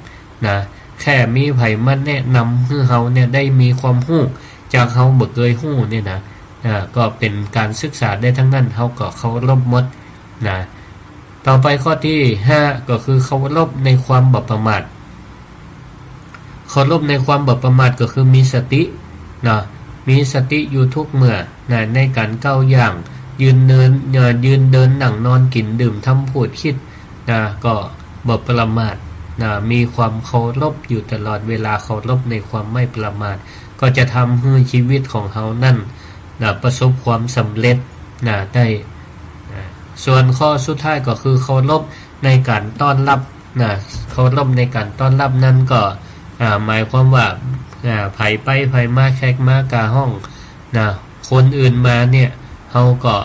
นะ แค่มีใผมาแนะนำหื้อเฮาเนี่ยได้มีความฮู้จากเฮาบ่เกยฮู้เนี่ยนะ อ่า ก็เป๋นก๋านศึกษาได้ตังนั้น เฮาก็เคารพหมด นะ ต่อไปข้อตี้ห้าก็คือเคารพในความบ่ประมาท เคารพในความบ่ประมาทก็คือมีสติ นะ มีสติอยู่ทุกเมื่อ นะ ในก๋านก้าวย่าง ยืนเดิน เอ่อ ยืนเดิน นั่งนอน กิ๋นดื่ม ทำพูดคิด นะ ก็บ่ประมาท นะ มีความเคารพอยู่ตลอดเวลา เคารพในความไม่ประมาท ก็จะทำหื้อชีวิตของเฮานั้น นะ ประสบความสำเร็จ นะ ได้ นะ ส่วนข้อสุดท้ายก็คือเคารพในก๋านต้อนรับ นะ เคารพในก๋านต้อนรับนั้นก็ อ่า หมายความว่า อ่า ใผไปใผมา แขกมากาห้อง นะ คนอื่นมาเนี่ย เฮาก็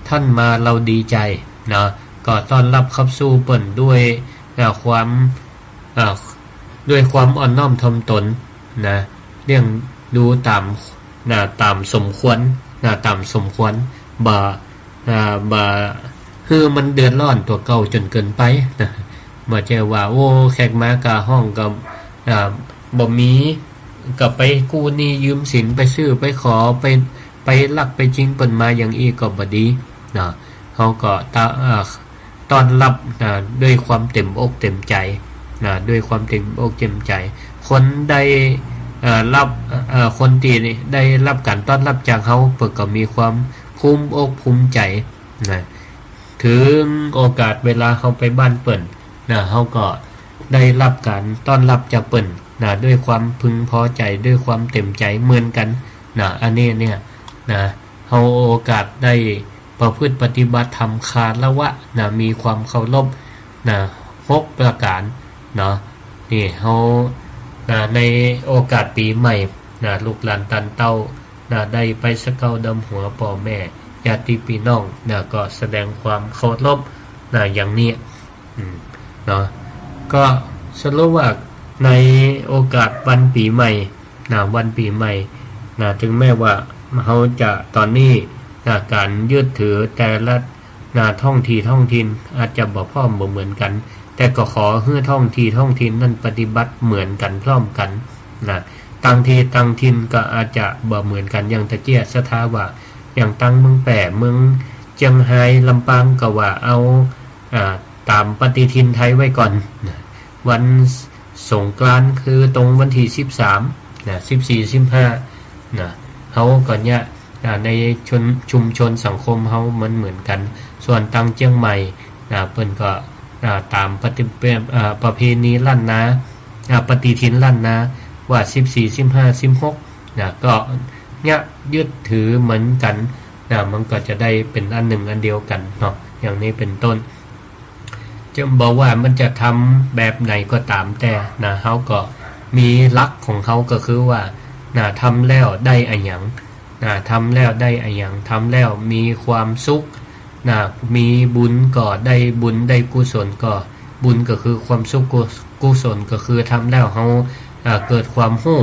ต้านมาเฮาดีใจ๋ นะ ก็ต้อนรับขับสู้เปิ้นด้วย อ่า ความ อ่า ด้วยความอ่อนน้อมถ่อมตน นะ เลี้ยงดูต๋าม นะ ต๋ามสมควร นะ ต๋ามสมควร บ่ อ่า บ่หื้อมันเดือดร้อนตั๋วเก่าจ๋นเกินไป นะ บ่ใจ้ว่า โอ้ แขกมากาห้องก็ อ่า บ่มี ก็ไปกู้หนี้ยืมสิน ไปซื้อ ไปขอ ไป ไปลัก ไปจิงเปิ้นมา อย่างอี้ก็บ่ดี นะ เฮาก็ตะ อ่า ต้อนรับ นะ ด้วยความเต๋มอกเต๋มใจ๋ นะ ด้วยความเต๋มอกเต๋มใจ๋ คนได้ เอ่อ รับ เอ่อ คนตี้ได้รับก๋านต้อนรับจากเฮา เปิ้นก็มีความภูมิอกภูมิใจ๋ นะ เถิงโอกาสเวลาเฮาไปบ้านเปิ้น นะ เฮาก็ได้รับก๋านต้อนรับจากเปิ้น นะ ด้วยความพึงพอใจ๋ ด้วยความเต๋มใจ๋เหมือนกั๋น นะ อันนี้เนี่ย นะ เฮาโอกาสได้ประพฤติปฏิบัติธรรมคารวะ นะ มีความเคารพ นะ หกประก๋าน เนาะ นี่เฮา นะ ในโอกาสปี๋ใหม่ นะ ลูกหลานต้านเต้า นะ ได้ไปสะเก้าดำหัวป้อแม่ ญาติปี้น้อง นะ ก็แสดงความเคารพ นะ อย่างนี้ อืม เนาะ ก็สรุปว่าในโอกาสวันปี๋ใหม่ นะ วันปี๋ใหม่ นะ เถิงแม้ว่าเฮาจะ ต๋อนนี้ นะ ก๋านยึดถือแต่ละ นะ ท้องที่ท้องถิ่นอาจจะบ่พร้อมบ่เหมือนกั๋น แต่ก็ขอหื้อท้องที่ท้องถิ่นนั้นปฏิบัติเหมือนกั๋นพร้อมกั๋น นะ ต่างที่ต่างถิ่นก็อาจจะบ่เหมือนกั๋น อย่างตะเกียะศรัทธาว่า อย่างตางเมืองแป้ เมืองเจียงฮาย ลำปาง ก็ว่าเอา อ่า ต๋ามปฏิทินไทยไว้ก่อน นะ วันสงกรานต์คือตรงวันตี้สิบสาม นะ สิบสี่ สิบห้า นะ เฮาก็เนี่ย นะ ในชุม ชุมชนสังคมเฮามันเหมือนกั๋น ส่วนตางเจียงใหม่ นะ เปิ้นก็ นะ ต๋ามปฏิ อ่า ประเพณีล้านนา อ่า ปฏิทินล้านนา ว่าสิบสี่ สิบห้า สิบหก นะ ก็เนี่ยยึดถือเหมือนกั๋น นะ มันก็จะได้เป๋นอันหนึ่งอันเดียวกั๋นเนาะ อย่างนี้เป๋นต้น จะบ่ว่ามันจะทำแบบไหนก็ต๋ามแต่ นะ เฮาก็มีหลักของเฮาก็คือว่า นะ ทำแล้วได้อะหยัง นะ ทำแล้วได้อะหยัง ทำแล้วมีความสุข นะ มีบุญก็ได้บุญ ได้กุศลก็ บุญก็คือความสุข กุ กุศลก็คือทำแล้วเฮา อ่า เกิดความฮู้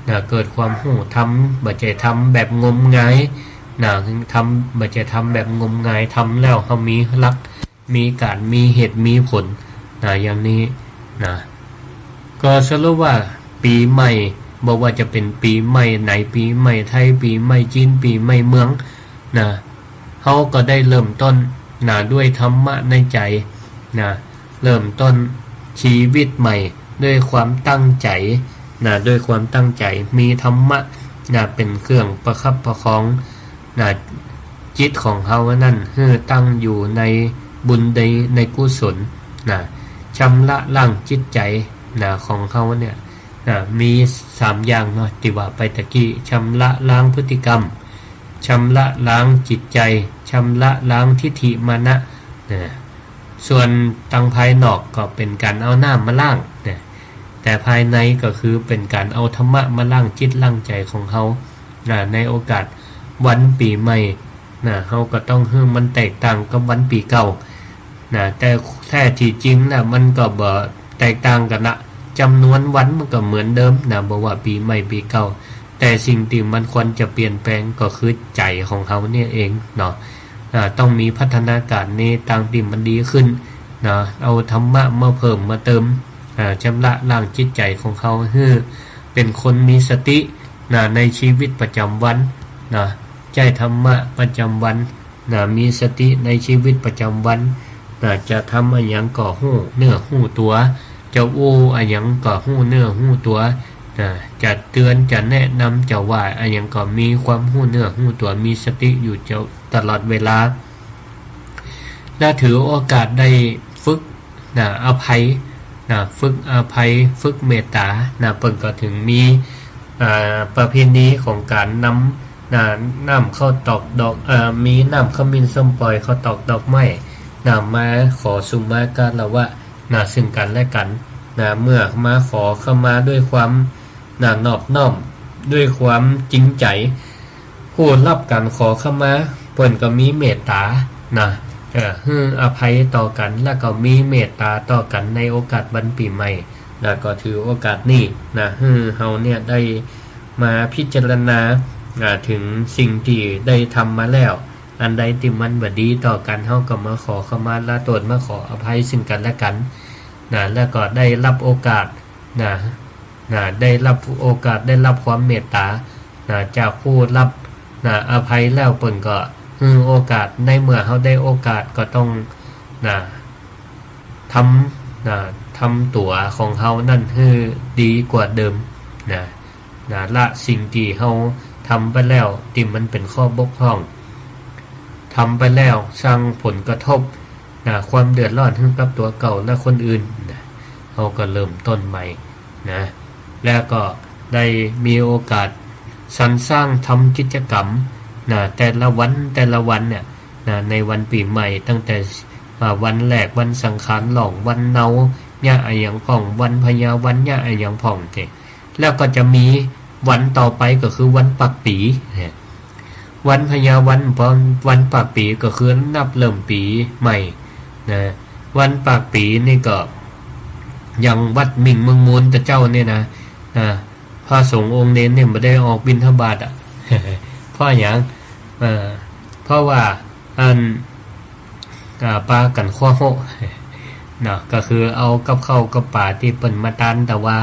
นะ เกิดความฮู้ ทำ บ่ใจ้ทำแบบงมงาย นะ ทำ บ่ใจ้ทำแบบงมงาย ทำแล้วเฮามีหลัก มีก๋าน มีเหตุ มีผล นะ อย่างนี้ นะ ก็สรุปว่าปี๋ใหม่ บ่ว่าจะเป๋นปี๋ใหม่ไหน ปี๋ใหม่ไทย ปี๋ใหม่จีน ปี๋ใหม่เมือง นะ เฮาก็ได้เริ่มต้น นะ ด้วยธรรมะในใจ๋ นะ เริ่มต้นชีวิตใหม่ด้วยความตั้งใจ๋ นะ ด้วยความตั้งใจ๋ มีธรรมะ นะ เป๋นเครื่องประคับประคอง นะ จิตของเฮานั้น หื้อตั้งอยู่ในบุญ ใน ในกุศล นะ ชำระล้างจิตใจ๋ นะ ของเฮาเนี่ย นะ มีสามอย่างเนาะ ตี้ว่าไปตะกี้ ชำระล้างพฤติกรรม ชำระล้างจิตใจ๋ ชำระล้างทิฏฐิมานะ นะ ส่วนตางภายนอกก็เป๋นก๋านเอาน้ำมาล้าง นะ แต่ภายในก็คือเป๋นก๋านเอาธรรมะมาล้างจิตล้างใจ๋ของเฮา นะ ในโอกาสวันปี๋ใหม่ นะ เฮาก็ต้องหื้อมันแตกต่างกับวันปี๋เก่า นะ แต่แท้ตี้จริงนะ มันก็บ่แตกต่างกั๋นละ จ๋ำนวนวันมันก็เหมือนเดิม นะ บ่ว่าปี๋ใหม่ปี๋เก่า แต่สิ่งตี้มันควรจะเปลี่ยนแปลงก็คือใจ๋ของเฮาเนี่ยเองเนาะ อ่า ต้องมีพัฒนาก๋ารในตางตี้มันดีขึ้น นะ เอาธรรมะมาเพิ่มมาเติม อ่า ชำระล้างจิตใจ๋ของเฮาหื้อเป๋นคนมีสติ นะ ในชีวิตประจ๋ำวัน นะ ใจ๊ธรรมะประจ๋ำวัน นะ มีสติในชีวิตประจ๋ำวัน นะ จะทำอะหยังก็ฮู้เนื้อฮู้ตั๋ว จะอู้อะหยังก็ฮู้เนื้อฮู้ตั๋ว นะ จะเตื๋อน จะแนะนำ จะว่าอะหยังก็มีความฮู้เนื้อฮู้ตั๋ว มีสติอยู่เจ้าตลอดเวลา และถือโอกาสได้ฝึก นะ อภัย นะ ฝึกอภัย ฝึกเมตต๋า นะ เปิ้นก็ถึงมี อ่า ประเพณีของก๋านนำ นะ น้ำข้าวตอกดอก เอ่อ มีน้ำขมิ้นส้มป่อย ข้าวตอกดอกไม้ นะ มาขอสุมาคารวะ นะ ซึ่งกั๋นและกั๋น นะ เมื่อมาขอขมาด้วยความ นะ นอบน้อม ด้วยความจริงใจ๋ ผู้ฮับก๋านขอขมา เปิ้นก็มีเมตต๋า นะ เอ่อ หื้ออภัยต่อกั๋น แล้วก็มีเมตต๋าต่อกั๋นในโอกาสวันปี๋ใหม่ นะ ก็ถือโอกาสนี้ นะ หื้อเฮาเนี่ยได้มาพิจารณา อ่า เถิงสิ่งตี้ได้ทำมาแล้ว อันใดตี้มันบ่ดีต่อกั๋น เฮาก็มาขอขมาลาโต้ษ มาขออภัยซึ่งกั๋นและกั๋น นะ แล้วก็ได้ฮับโอกาส นะ นะ ได้ฮับโอกาส ได้ฮับความเมตต๋า นะ จากผู้ฮับ นะ อภัยแล้ว เปิ้นก็หื้อโอกาส ในเมื่อเฮาได้โอกาสก็ต้อง นะ ทำ นะ ทำตั๋วของเฮานั้นหื้อดีกว่าเดิม นะ นะ ละสิ่งตี้เฮาทำไปแล้วตี้มันเป๋นข้อบกพร่อง ทำไปแล้วสร้างผลกระทบ นะ ความเดือดร้อนหื้อกับตั๋วเก่าและคนอื่น นะ เฮาก็เริ่มต้นใหม่ นะ แล้วก็ได้มีโอกาสสรรสร้างทำกิจกรรม นะ แต่ละวัน แต่ละวันเนี่ย นะ ในวันปี๋ใหม่ ตั้งแต่ อ่า วันแรก วันสังขารหล่อง วันเนา เยียะอะหยังพ่อง วันพญาวัน เยียะอะหยังพ่อง เจ้ แล้วก็จะมีวันต่อไปก็คือวันปากปี๋ นะ วันพญาวัน พอวันปากปี๋ก็คือนับเริ่มปี๋ใหม่ นะ วันปากปี๋นี่ก็ อย่างวัดหมิ่งเมืองมูลตะเจ้าเนี่ยนะ อ่า พระสงฆ์องค์เณรเนี่ยบ่ได้ออกบิณฑบาตอะ เพราะหยัง เอ่อ เพราะว่าอัน อ่า ปากั๋นครัวฮก เนาะ ก็คือเอากับข้าวกับป๋าตี้เปิ้นมาตานตะวา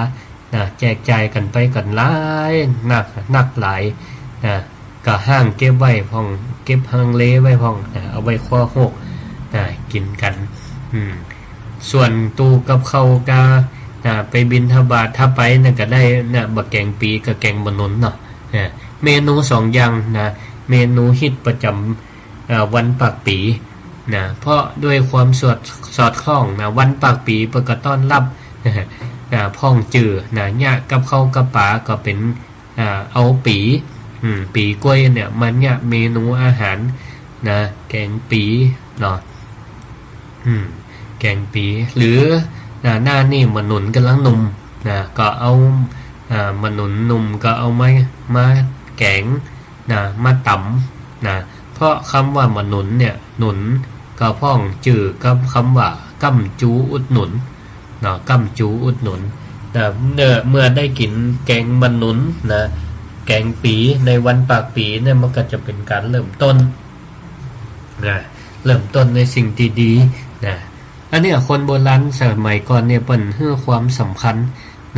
นะ แจกจ่ายกั๋นไปกั๋นหลายนัก นักหลาย นะ ก็ห้างเก็บไว้พ่อง เก็บฮังเลไว้พ่อง นะ เอาไว้ครัวฮก นะ กิ๋นกั๋น อืม ส่วนตู้กับข้าวกา นะ ไปบิณฑบาต ถ้าไปนั่นก็ได้ นะ บ่าแก๋งปี๋กับแก๋งบ่าหนุนเนาะ นะ เมนูสองอย่าง นะ เมนูฮิตประจ๋ำ เอ่อ วันปากปี๋ นะ เพราะด้วยความสอด สอดคล้อง นะ วันปากปี๋เปิ้นก็ต้อนฮับ นะ พ่องจื้อ นะ เยียะกับข้าวกับป๋าก็เป๋น อ่า เอาปี๋ อืม ปี๋ก๊วยเนี่ย มาเยียะเมนูอาหาร นะ แก๋งปี๋ เนาะ อืม แก๋งปี๋ หรือ นะ หน้านี่บ่าหนุนก่ำลังหนุ่ม นะ ก็เอา อ่า บ่าหนุนหนุ่มก็เอามา มาแก๋ง นะ มาต๋ำ นะ เพราะกำว่าบ่าหนุนเนี่ย หนุน ก็พ่องจื้อกับกำว่าก้ำจูอุดหนุน เนาะ ก้ำจู๋อุดหนุนนะ เมื่อ เมื่อได้กิ๋นแกงมะหนุนนะ แกงปี๋ในวันปากปี๋เนี่ย มันก็จะเป๋นก๋านเริ่มต้นนะ เริ่มต้นในสิ่งตี้ดีนะ อันเนี้ยคนโบราณสมัยก่อนเนี่ยเปิ้นหื้อความสำคัญ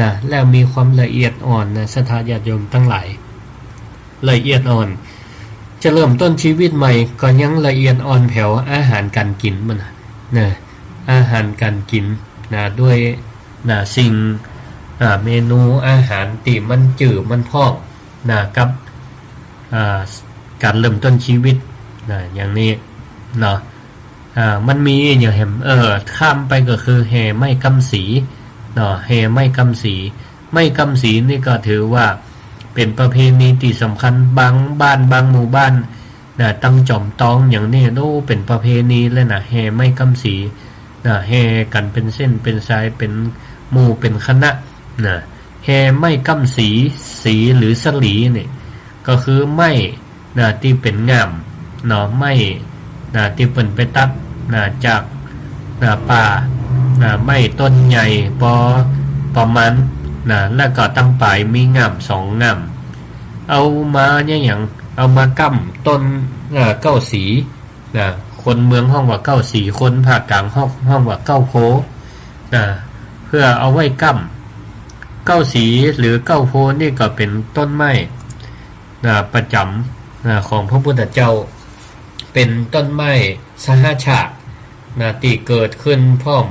นะ แล้วมีความละเอียดอ่อนนะ ศรัทธาญาติโยมตังหลาย ละเอียดอ่อน จะเริ่มต้นชีวิตใหม่ก็ยังละเอียดอ่อนแผวอาหารก๋านกิ๋นมันนะ นะ อาหารก๋านกิ๋นนะ ด้วยนะ สิ่ง อ่า เมนูอาหารตี้มันจื้อมันพ่องนะ กับ อ่า ก๋านเริ่มต้นชีวิตนะ อย่างนี้เนาะ อ่า มันมีอย่างแหม เออ ข้ามไปก็คือแห่ไม้ก้ำสีเนาะ แห่ไม้ก้ำสี ไม้ก้ำสีนี่ก็ถือว่าเป๋นประเพณีตี้สำคัญ บางบ้านบางหมู่บ้านนะ ตังจ๋อมตองอย่างนี้ โอ้ เป๋นประเพณีเลยนะ แห่ไม้ก้ำสีนะ แห่กั๋นเป๋นเส้นเป๋นสาย เป๋นหมู่เป๋นคณะนะ แห่ไม้ก้ำสี สีหรือสะหลีนี่ ก็คือไม้นะ ตี้เป๋นง่ามเนาะ ไม้นะ ตี้เปิ้นไปตัดนะ จากนะ ป่านะ ไม้ต้นใหญ่ปอประมาณนะ แล้วก็ตังป๋ายมีง่ามสองง่าม เอามาเนี่ยหยัง เอามาก้ำต้น เอ่อ เก๊าสีนะ คนเมืองฮ้องว่าเก๊าสี คนภาคกลางฮ้อง ฮ้องว่าเก๊าโพธิ์นะ เพื่อเอาไว้ก้ำ เก๊าสีหรือเก๊าโพธิ์นี่ก็เป๋นต้นไม้ นะ ประจ๋ำนะ ของพระพุทธเจ้า เป๋นต้นไม้สหัชชาตินะ ตี้เกิดขึ้นพร้อม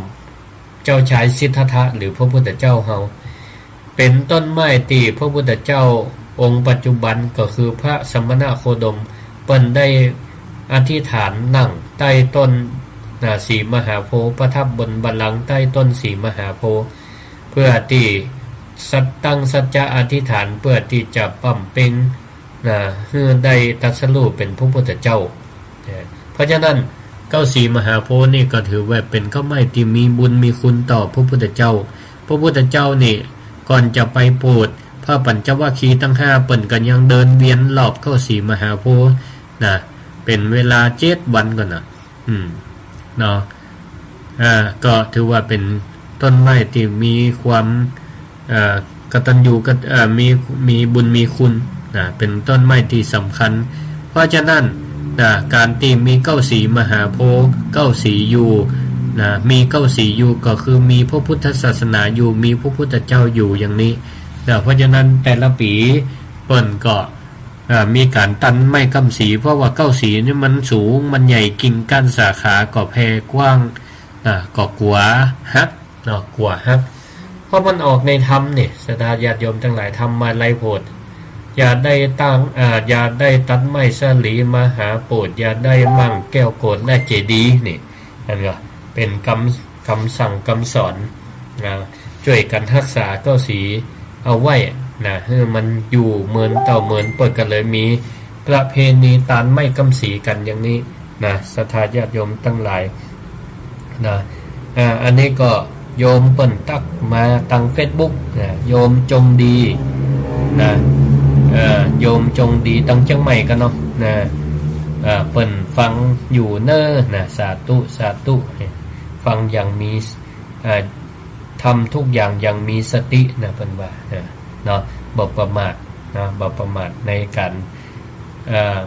เจ้าชายสิทธัตถะ หรือพระพุทธเจ้าเฮา เป๋นต้นไม้ตี้พระพุทธเจ้าองค์ปัจจุบันก็คือพระสมณโคดม เปิ้นได้อธิษฐานนั่งใต้ต้นนะ สีมหาโพธิ์ ประทับบนบัลลังก์ใต้ต้นสีมหาโพธิ์ เพื่อตี้สัตย์ ตั้งสัจจะอธิษฐาน เพื่อตี้จะบำเพ็ญนะ หื้อได้ตรัสรู้เป๋นพระพุทธเจ้านะ เพราะฉะนั้นเก๊าสีมหาโพธิ์นี่ก็ถือว่าเป๋นเก๊าไม้ตี้มีบุญมีคุณต่อพระพุทธเจ้า พระพุทธเจ้านี่ก่อนจะไปโปรดพระปัญจวัคคีย์ตังห้า เปิ้นก็ยังเดินเวียนรอบเก๊าสีมหาโพธิ์นะ เป๋นเวลาเจ็ดวันก่อนนะ อืม เนาะ อ่า ก็ถือว่าเป๋นต้นไม้ตี้มีความ เอ่อ กตัญญูกต- เอ่อ มี มีบุญมีคุณนะ เป๋นต้นไม้ตี้สำคัญ เพราะฉะนั้นนะ ก๋านตี้มีเก๊าสีมหาโพธิ์ เก๊าสีอยู่นะ มีเก๊าสีอยู่ก็คือมีพระพุทธศาสนาอยู่ มีพระพุทธเจ้าอยู่อย่างนี้นะ เพราะฉะนั้นแต่ละปี๋เปิ้นก็ อ่า มีก๋านตัดไม้ก้ำสี เพราะว่าเก๊าสีนี่มันสูง มันใหญ่ กิ่งก้านสาขาก็แผ่กว้าง อ่า ก็กั๋วหักเนาะ กั๋วหัก เพราะมันออกในธรรมนี่ ศรัทธาญาติโยมตังหลาย ธรรมาลัยโพธิ์ อย่าได้ตั้ง อ่า อย่าได้ตัดไม้สะหลีมหาโพธิ์ อย่าได้มั่งแก้วโกศและเจดีย์นี่ อันก็เป๋นกำ กำสั่งกำสอนนะ จ้วยกั๋นฮักษาเก๊าสีเอาไว้นะ หื้อมันอยู่เมินเต้าเมิน เปิ้นก็เลยมีประเพณีตานไม้ก้ำสีกั๋นอย่างนี้นะ ศรัทธาญาติโยมตังหลายนะ อ่า อันนี้ก็โยมเปิ้นตั๊กมาตังเฟซบุ๊กนะ โยมจงดีนะ เอ่อ โยมจงดีตังเจียงใหม่กั๋นเนาะนะ เอ่อ เปิ้นฟังอยู่เน้อนะ สาธุ สาธุ ฟังอย่างมี เอ่อ ทำทุกอย่างอย่างมีสตินะ เปิ้นว่า เออ เนาะ บ่ประมาทนะ บ่ประมาทในก๋าน เอ่อ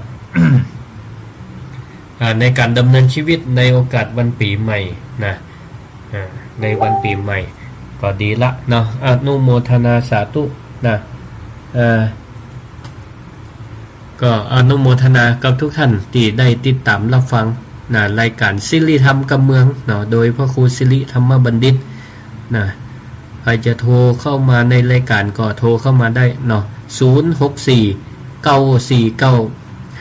อ่า ในก๋านดำเนินชีวิตในโอกาสวันปี๋ใหม่นะ อ่า ในวันปี๋ใหม่ก็ดีละเนาะ อนุโมทนาสาธุนะ เอ่อ ก็อนุโมทนากับทุกท่านตี้ได้ติดต๋ามรับฟังนะ รายก๋านสิริธรรมกำเมืองเนาะ โดยพระครูสิริธรรมบัณฑิตนะ ใผจะโทรเข้ามาในรายก๋านก็โทรเข้ามาได้เนาะ ศูนย์หกสี่ เก้าสี่เก้า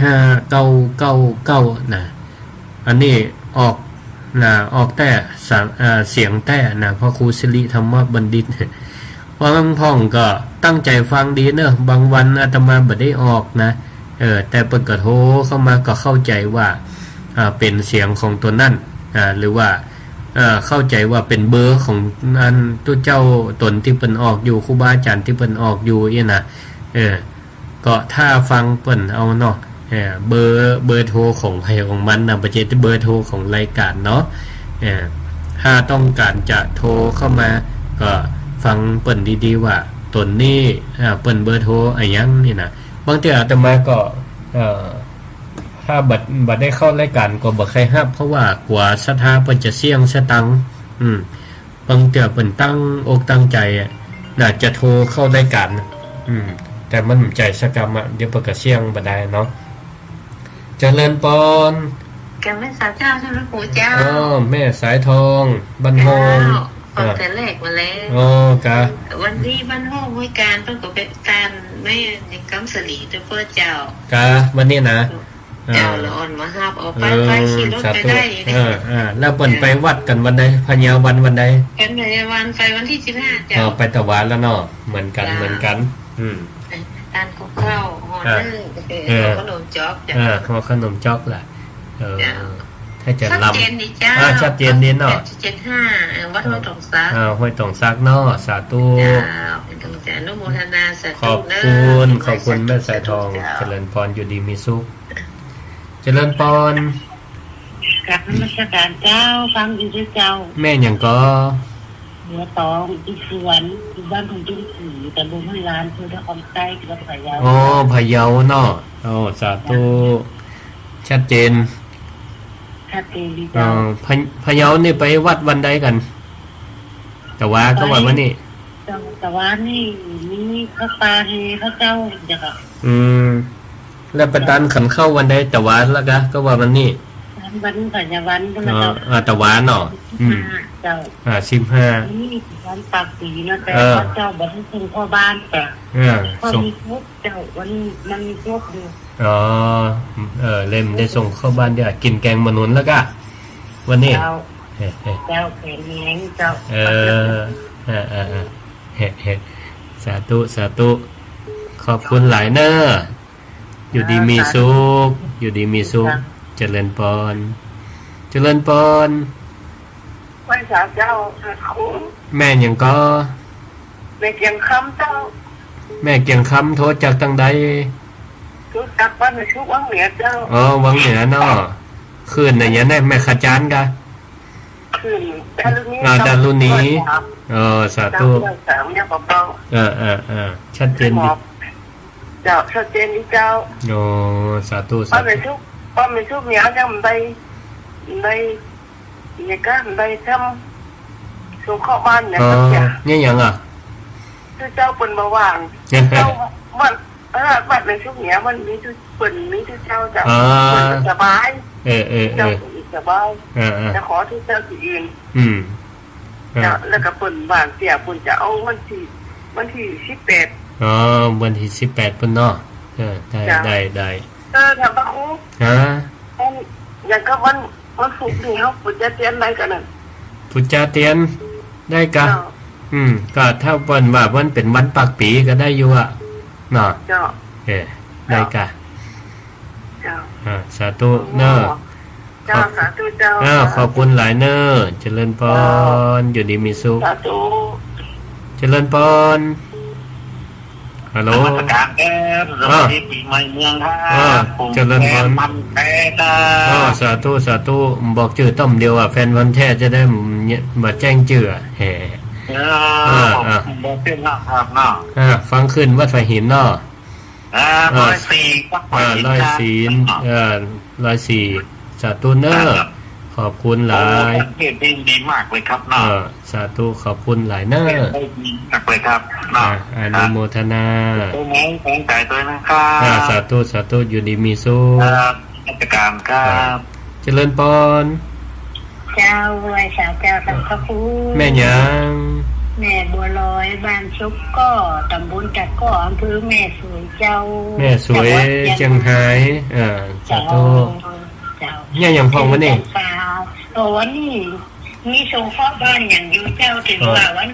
ห้าเก้าเก้าเก้า นะ อันนี้ออกนะ ออกแต๊สัง เอ่อ เสียงแต๊นะ พระครูสิริธรรมบัณฑิต บางพ่องก็ตั้งใจ๋ฟังดีเนอะ บางวันอาตมาบ่ได้ออกนะ เออ แต่เปิ้นก็โทรเข้ามาก็เข้าใจ๋ว่า อ่า เป๋นเสียงของต๋นนั้น อ่า หรือว่า เอ่อ เข้าใจ๋ว่าเป๋นเบอร์ของอันตุ๊เจ้าต๋นตี้เปิ้นออกอยู่ ครูบาอาจ๋ารย์ตี้เปิ้นออกอยู่อี้นะ เออ ก็ถ้าฟังเปิ้นเอาเนาะ เอ่อ เบอร์ เบอร์โทรของใผของมันนะ บ่ใจ้เบอร์โทรของรายก๋านเนาะ เอ่อ ถ้าต้องก๋านจะโทรเข้ามา ก็ฟังเปิ้นดีๆ ว่าต๋นนี้ อ่า เปิ้นเบอร์โทรอะหยังนี่นะ บางเตื้ออาตมาก็ เอ่อ ถ้าบ่ บ่ได้เข้ารายก๋านก็บ่ใค่ฮับ เพราะว่ากั๋วศรัทธาเปิ้นจะเสี้ยงสตังค์ อืม บางเตื้อเปิ้นตั้งอกตั้งใจ๋อะ น่าจะโทรเข้ารายก๋าน อืม แต่มันบ่ใจ้สักกำอะ เดี๋ยวเปิ้นก็เสี้ยงบ่ได้เนาะ เจริญปอน แก่แม่สาวเจ้า เจ้าหลวงปู่เจ้า อ๋อ แม่สายทอง บ้านโฮง เจ้า ออก อ่า แต่แรกมาแล้ว อ๋อ กะ วันนี้บ้านโฮงห้วยการ เปิ้นก็ไปตานแม่ยังกำสลีด้วยเปิ้นเจ้า กะ วันนี้นะ เจ้า อ่า ละอ่อนมาฮับ เอาไป เออ ไป ขี่รถ สาธุ ไปได้ เออ อ่า แล้วเปิ้นไปวัดกั๋นวันใด พะเยาวัน วันใด เปิ้นพะเยาวันไปวันตี้สิบห้าเจ้า อ๋อ ไปตะหวานแล้วเนาะ เหมือนกั๋น เจ้า เหมือนกั๋น อืม ไปตานกับข้าว ห่อ อ่า นึ่ง เออ ห่อขนมจ๊อกเจ้า อ่า ห่อขนมจ๊อกแหละ เออ เจ้า ถ้าจะ ชัดเจนดีเจ้า ลำ อ่า ชัดเจนดีเนาะ เจ็ดเจ็ดห้า เอ่อ วัดห้วยตองซัก อ่า ห้วยตองซักเนาะ สาธุ เจ้า เป็นกำลังใจ อนุโมทนา สาธุ ขอบคุณ เนอะ ขอบคุณแม่สายทอง เจ้า เจริญปอน อยู่ดีมีสุข เจริญปอน กราบนมัสการเจ้า ฟังอยู่ด้วยเจ้า แม่หยังก่อ บัวตอง อยู่สวน อยู่บ้านของจุ้งศรี ตำบลห้วยลาน อำเภอนครไซ จังหวัดพะเยา อ๋อ พะเยาเนาะ โอ้ สาธุ ชัดเจน ชัดเจนดี เอ่ เจ้า อ พะ พะเยานี่ไปวัดวันใดกั๋น ตะหวาก็ว่าวันนี้ เจ้า ตะหวานี่มีพระปาเฮพระเจ้าเจ้าค่ะ อืม แล้วไปตานขันข้าววันใด ตะหวาแล้วกะ ก็ว่าวันนี้ วันพะเยาวันก็ อ๋อ มาเจ้า อ่า ตะหวาเนาะ อืม เจ้า อ่า สิบห้า นี่วันปากปีเนาะ แต่ เออ พระเจ้าบ่ได้ส่งเข้าบ้าน แต่ เออ ก็ ส่ง มีครบเจ้า วันนี้มันมีครบอยู่ อ๋อ เออ เล่มได้ส่งเข้าบ้านเดี๋ยว กิ๋นแกงหม้อหนุนแล้วกะ วันนี้ เจ้า เฮ้ย เฮ้ย เจ้า แข็งแรงเจ้า เออ เออ เออ เออ เฮ้ย เฮ้ย สาธุ สาธุ ขอบคุณหลายเน้อ อยู่ดีมีสุข อยู่ดีมีสุข เจริญปอน เจริญปอน ไหว้สาเจ้า พระครู แม่หยังก่อ แม่เกียงคำเจ้า แม่เกียงคำโทรจากตางใด โทรจากบ้านแม่ชุกวังเหนือเจ้า อ๋อ วังเหนือเนาะ คลื่นไหนเนี่ย แม่ขจานกะ คลื่นดารุณี อ่า เจ้า ดารุณี ร้อยสาม เออ สาธุ เจ้า ร้อยสาม เนี่ยเบาๆ เออ เออ เออ ชัดเจนดี เจ้า ชัดเจนดีเจ้า โอ้ สาธุ สาธุ บ้านแม่ชุก บ้านแม่ชุกเนี่ยยังบ่ได้ บ่ได้ เนี่ยก็บ่ได้ทำส่งเข้าบ้านเนี่ย อ๋อ สักอย่าง เนี่ยหยังอ่ะ คือเจ้าเปิ้นบ่ว่าง เจ้าวัด เออ วัดแม่ชุกเนี่ยมันมีแต่ เปิ้นมีแต่เจ้าเจ้า อ๋อ เปิ้นสบาย เออ เออ เออ เจ้าเปิ้นสบาย เออ เออ จะขอที่เจ้าที่อื่น อืม เจ้า อ่า แล้วก็เปิ้นว่างเตี้ย เปิ้นจะเอาวันตี้ วันตี้สิบแปด อ๋อ วันตี้สิบแปดปู้นเนาะ เออ ได้ เจ้า ได้ ได้ เออ ถามพระครู ฮะ อัน อย่างกับวัน วันศุกร์นี่เฮาปู๋จาเตียนได้กั๋นน่ะ ปู๋จาเตียนได้กะ เจ้า อืม ก็ถ้าเปิ้นว่ามันเป๋นวันปากปี๋ก็ได้อยู่อะ เนาะ เจ้า เออ ได้กะ เจ้า อ่า สาธุเน้อ เจ้า ขอบ สาธุเจ้า อ่า ขอบคุณหลายเน้อ เจริญปอน เจ้า อยู่ดีมีสุข สาธุ เจริญปอน ฮัลโหล นมัสการครับ สวัสดีปีใหม่เมืองครับ อ่า ผม เจริญพร แฟนพันธุ์แท้ครับ อ่า สาธุ สาธุ บอกจื้อต้อมเดียวอะ แฟนพันธุ์แท้จะได้มาแจ้งจื้ออะ แฮ่ เออ อ่า ผม อ่า ผมบอกชื่อนะครับเนาะ อ่า ฟังขึ้นวัดฝายหินเนาะ อ่า อ่า ร้อยสี่ครับ อ่า ร้อยสี่ ร้อยสี่ เอ่อ ร้อยสี่ สาธุเน้อ ครับ ขอบคุณหลาย โอ้ เทศน์นี่ดีมากเลยครับเนาะ เอ่อ สาธุ ขอบคุณหลายเน้อ เทศน์ได้ดีมากเลยครับเนาะ อ่า อนุโมทนา ครับ ตรงไหนของใจด้วยนะครับ อ่า สาธุ สาธุ อยู่ดีมีสุข ครับ นมัสการครับ ครับ เจริญปอน เจ้า ไหว้สาเจ้า ท่านพระครู แม่หยัง แม่บัวลอย บ้านชุกก้อ ตำบลตะก้อ อำเภอแม่สวยเจ้า แม่สวย จังหวัดเจียง เจียงฮาย เอ่อ สาธุ เจ้า เจ้า เนี่ยอย่างพ่องวันนี้ เจ้า โอ้ วันนี้มีส่งเคราะห์บ้านอย่างอยู่เจ้า ถือ อ๋อ ว่าวัน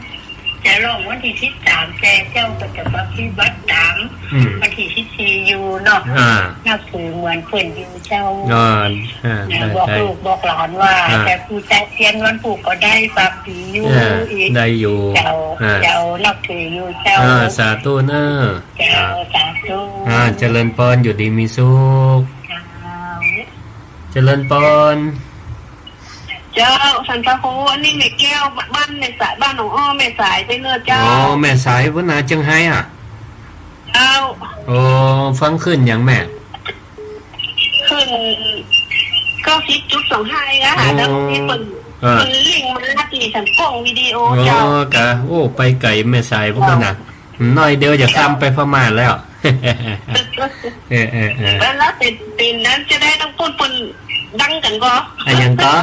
จะลองวันตี้สิบสาม แต่เจ้าก็จะปฏิบัติต๋าม อืม วันตี้สิบสี่อยู่เนาะ อ่า นับถือเหมือนเปิ้นอยู่เจ้า อ่า อ่า นะ ได้ บอก ได้ ลูกบอกหลานว่า อ่า จะปู๋จาเตียนวันพูกก็ได้ ปากปี๋อยู่ อ่า อีก ได้อยู่ เจ้า อ่า เจ้า นับถืออยู่เจ้า อ่า สาธุเน้อ เจ้า อ่า สาธุ อ่า เจริญปอน อยู่ดีมีสุข เจ้า เจริญปอน เจ้า สันพระภูมิ อันนี้แม่แก้ว บ้านแม่สาย บ้านหนองอ้อ แม่สายไปเนอะเจ้า อ๋อ แม่สายพุ้นนา เจียงไฮ้อะ เจ้า โอ้ ฟังคลื่นหยังแม่ คลื่น เก้าสิบจุดสองห้า เองอะค่ะ อ๋อ แล้วที่เปิ้น เออ เปิ้นลิงก์มาตี้สันกล้องวิดีโอ อ๋อ เจ้า กะ โอ้ ไปไก๋แม่สายพุ้นนา เจ้า น้อยเดียวจะข้ามไปพม่าแล้ว เออ เออ เออ แล้ว แล้วเป๋น เป๋นนั้นจะได้ต้องพูดเปิ้นดังกั๋นก่อ อะหยังก่อ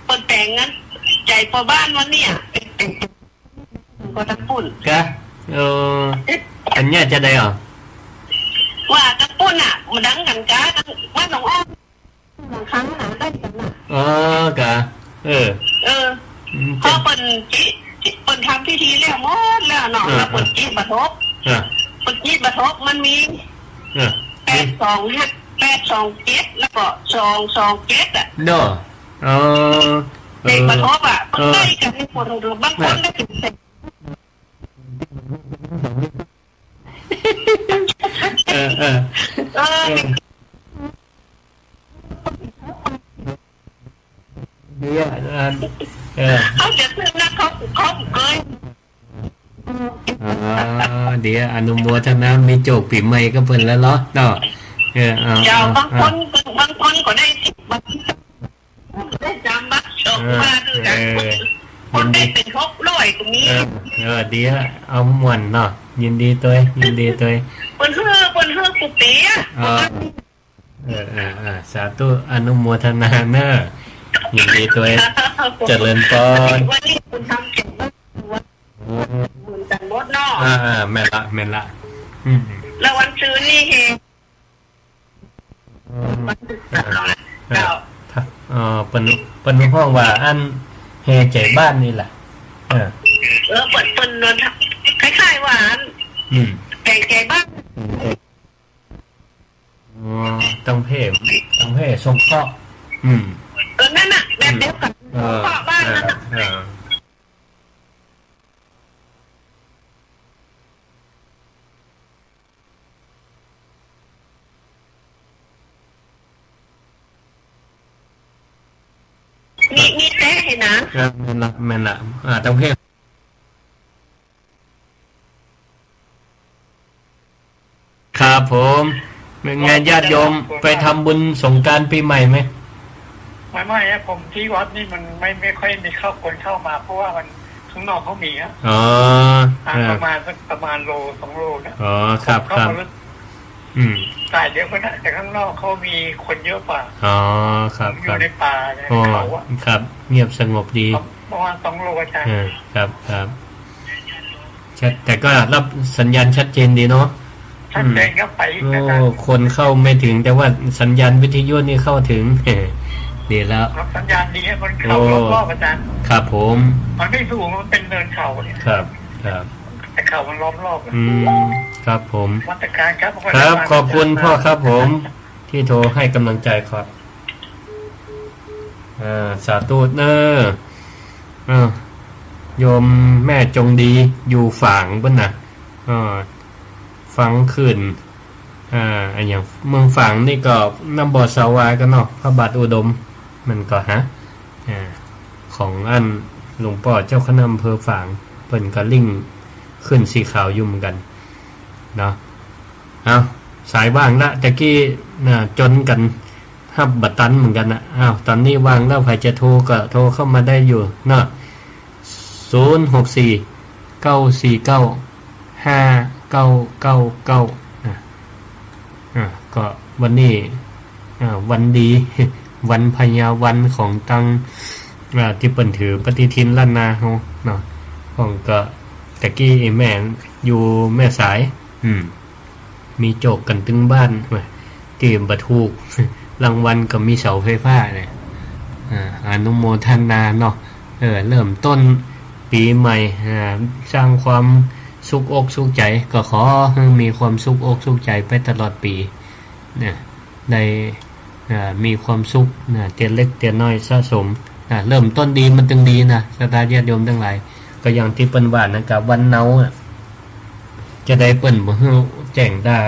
เปิ้นแป๋งนั้น ใจ๋ปอบ้านวันเนี่ย ก็ตะปุ้น กะ เออ อันเนี้ยจะได้เหรอ ว่าตะปุ้นอะ มันดังกั๋นกะ บ้านหนองอ้อ บางครั้งนะ ได้กั๋นนะ อ๋อ กะ เออ เออ อืม เพราะเปิ้นจิ เปิ้นทำพิธีแล้วหมดแล้วเนาะ เออ แล้วเปิ้นจิบ่ทบ เออ เปิ้นจิบ่ทบ มันมี เออ แปดสองห้า แปดสองเจ็ด แล้วก็ สองสองเจ็ด อะ เนาะ อ๋อ เลขบ่ทบอะ เออ มันใกล้กั๋นหมดเลย บางคนได้ถึงสิบ เออ เออ เออ เออ เดี๋ยว อัน เออ เขาจะซื้อนะ เขา เขาเกย อ๋อ เดี๋ยวอนุโมทนา มีโจกปี๋ใหม่กับเปิ้นแล้วเนาะ เนาะ เออ เอา เจ้า เอา บางคน เอา บางคนก็ได้สิบ บาท ได้สามบาท สองบาท เออ คือกั๋น เออ คนได้เป๋นหกร้อยก็มี เออ เออ เดี๋ยวเอาม่วนเนาะ ยินดีตวย ยินดีตวย เปิ้นหื้อ เปิ้นหื้อกู้ปี๋อะ อ๋อ เออ เออ เออ สาธุ อนุโมทนาเนอะ ยินดีตวย เจริญพร วันนี้คุณทำเก่งมาก เหมือนกั๋นหมดเนาะ อ่า อ่า แม่นละ แม่นละ อืม แล้ววันซืนนี่เฮ อืม วันซืน อ่า เจ้า เออ เปิ้น เปิ้นฮ้องว่าอันแห่ใจ๋บ้านนี่แหละ เออ เออ เปิ้น เปิ้นนอน คล้ายๆ ว่าอัน อืม แห่ใจ๋บ้าน อ๋อ ตังเพศ ตังเพศสงเคราะห์ อืม เออ นั่นน่ะ แบบเดียวกั๋น อืม สงเคราะห์บ้านนั่นน่ะ เออ เออ มี มีแต๊เหรอนะ ครับ แม่นละ แม่นละ อ่า ตังเพศ ครับผม เป็นไงญาติโยม ไปทำบุญสงกรานต์ปีใหม่ไหม ไม่ ไม่ครับ ผมที่วัดนี่มันไม่ ไม่ค่อยมีเข้า คนเข้ามา เพราะว่ามันข้างนอกเขามีอะ อ๋อ ห่าง อ่า ประมาณสัก ประมาณโลสองโลนะ อ๋อ ครับ ผมเข้า ครับ มาลึก อืม สายเดียวกั๋นนะ แต่ข้างนอกเขามีคนเยอะกว่า อ๋อ ครับ ผมอยู่ ครับ ในป่าเนี่ย อ๋อ เขาอะ ครับ เงียบสงบดี ประมาณสองโล อาจารย์ เออ ครับ ครับ ชัด แต่ก็รับสัญญาณชัดเจนดีเนาะ ชัดเจนครับ อืม ไป โอ้ นะครับ คนเข้าไม่ถึง แต่ว่าสัญญาณวิทยุนี่เข้าถึง ดีแล้ว ครับ สัญญาณดีครับ มันเข้า โอ้ รอบๆ อาจารย์ ครับผม มันไม่สูง มันเป็นเนินเขาเนี่ย ครับ ครับ แต่เขามันล้อมรอบนะ อืม ครับผม นมัสการครับ ครับ ขอบคุณพ่อครับผม ที่โทรให้กำลังใจครับ อ่า สาธุเนอะ อ่า โยมแม่จงดี อยู่ฝางปุ้นนะ อ่า ฟังคลื่น อ่า อะหยัง เมืองฝางนี่ก็น้ำบ่อสาวากั๋นเนาะ พระบาทอุดม มันก็ฮะ อ่า ของอันหลวงป้อเจ้าคณะอำเภอฝาง เปิ้นก็ลิงก์คลื่นสีขาวอยู่เหมือนกั๋น เนาะ เอา สายว่างละ ตะกี้น่ะ จนกั๋นฮับบ่ตันเหมือนกั๋นนะ เอา ต๋อนนี้ว่างแล้ว ใผจะโทรก็โทรเข้ามาได้อยู่เนาะ ศูนย์หกสี่ เก้าสี่เก้า ห้าเก้าเก้าเก้า นะ อ่า ก็วันนี้ อ่า วันดี วันพญาวันของตัง อ่า ตี้เปิ้นถือปฏิทินล้านนาเฮาเนาะ พ่องก็ตะกี้ไอ้แม่อยู่แม่สาย อืม มีโจกกั๋นตึงบ้าน ตี้บ่ถูกรางวัลก็มีเสาไฟฟ้าเนี่ย อ่า อนุโมทนาเนาะ เออ เริ่มต้นปี๋ใหม่ อ่า สร้างความสุขอกสุขใจ๋ ก็ขอหื้อมีความสุขอกสุขใจ๋ไปตลอดปี๋ เนี่ย ได้ อ่า มีความสุขนะ เตียเล็กเตียน้อยสะสมนะ เริ่มต้นดีมันตึงดีนะ ศรัทธาญาติโยมตังหลาย ก็อย่างตี้เปิ้นว่านะ กะวันเนาอะ จะได้เปิ้นบ่หื้อแจ้งด่า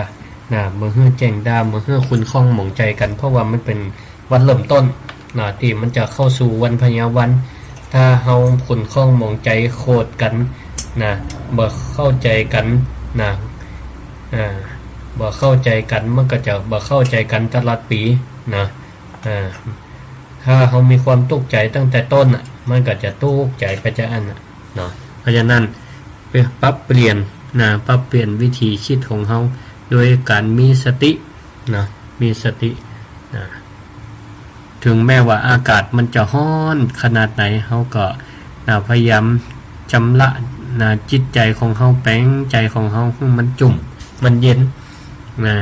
นะ บ่หื้อแจ้งด่า บ่หื้อขุ่นข้องหมองใจ๋กั๋น เพราะว่ามันเป๋นวันเริ่มต้น นะ ตี้มันจะเข้าสู่วันพญาวัน ถ้าเฮาขุ่นข้องหมองใจ๋โขดกั๋นนะ บ่เข้าใจ๋กั๋นนะ อ่า บ่เข้าใจ๋กั๋น มันก็จะบ่เข้าใจ๋กั๋นตลอดปี๋นะ อ่า ถ้าเฮามีความตุ๊กข์ใจ๋ตั้งแต่ต้นน่ะ มันก็จะตุ๊กข์ใจ๋ไปจาอั้นน่ะเนาะ เพราะฉะนั้น ไปปรับเปลี่ยนนะ ปรับเปลี่ยนวิธีกึ๊ดของเฮา โดยก๋านมีสตินะ มีสตินะ เถิงแม้ว่าอากาศมันจะฮ้อนขนาดไหน เฮาก็นะ พยายามจำละนะ จิตใจ๋ของเฮา แป๋งใจ๋ของเฮาหื้อมันจุ่ม มันเย็นนะ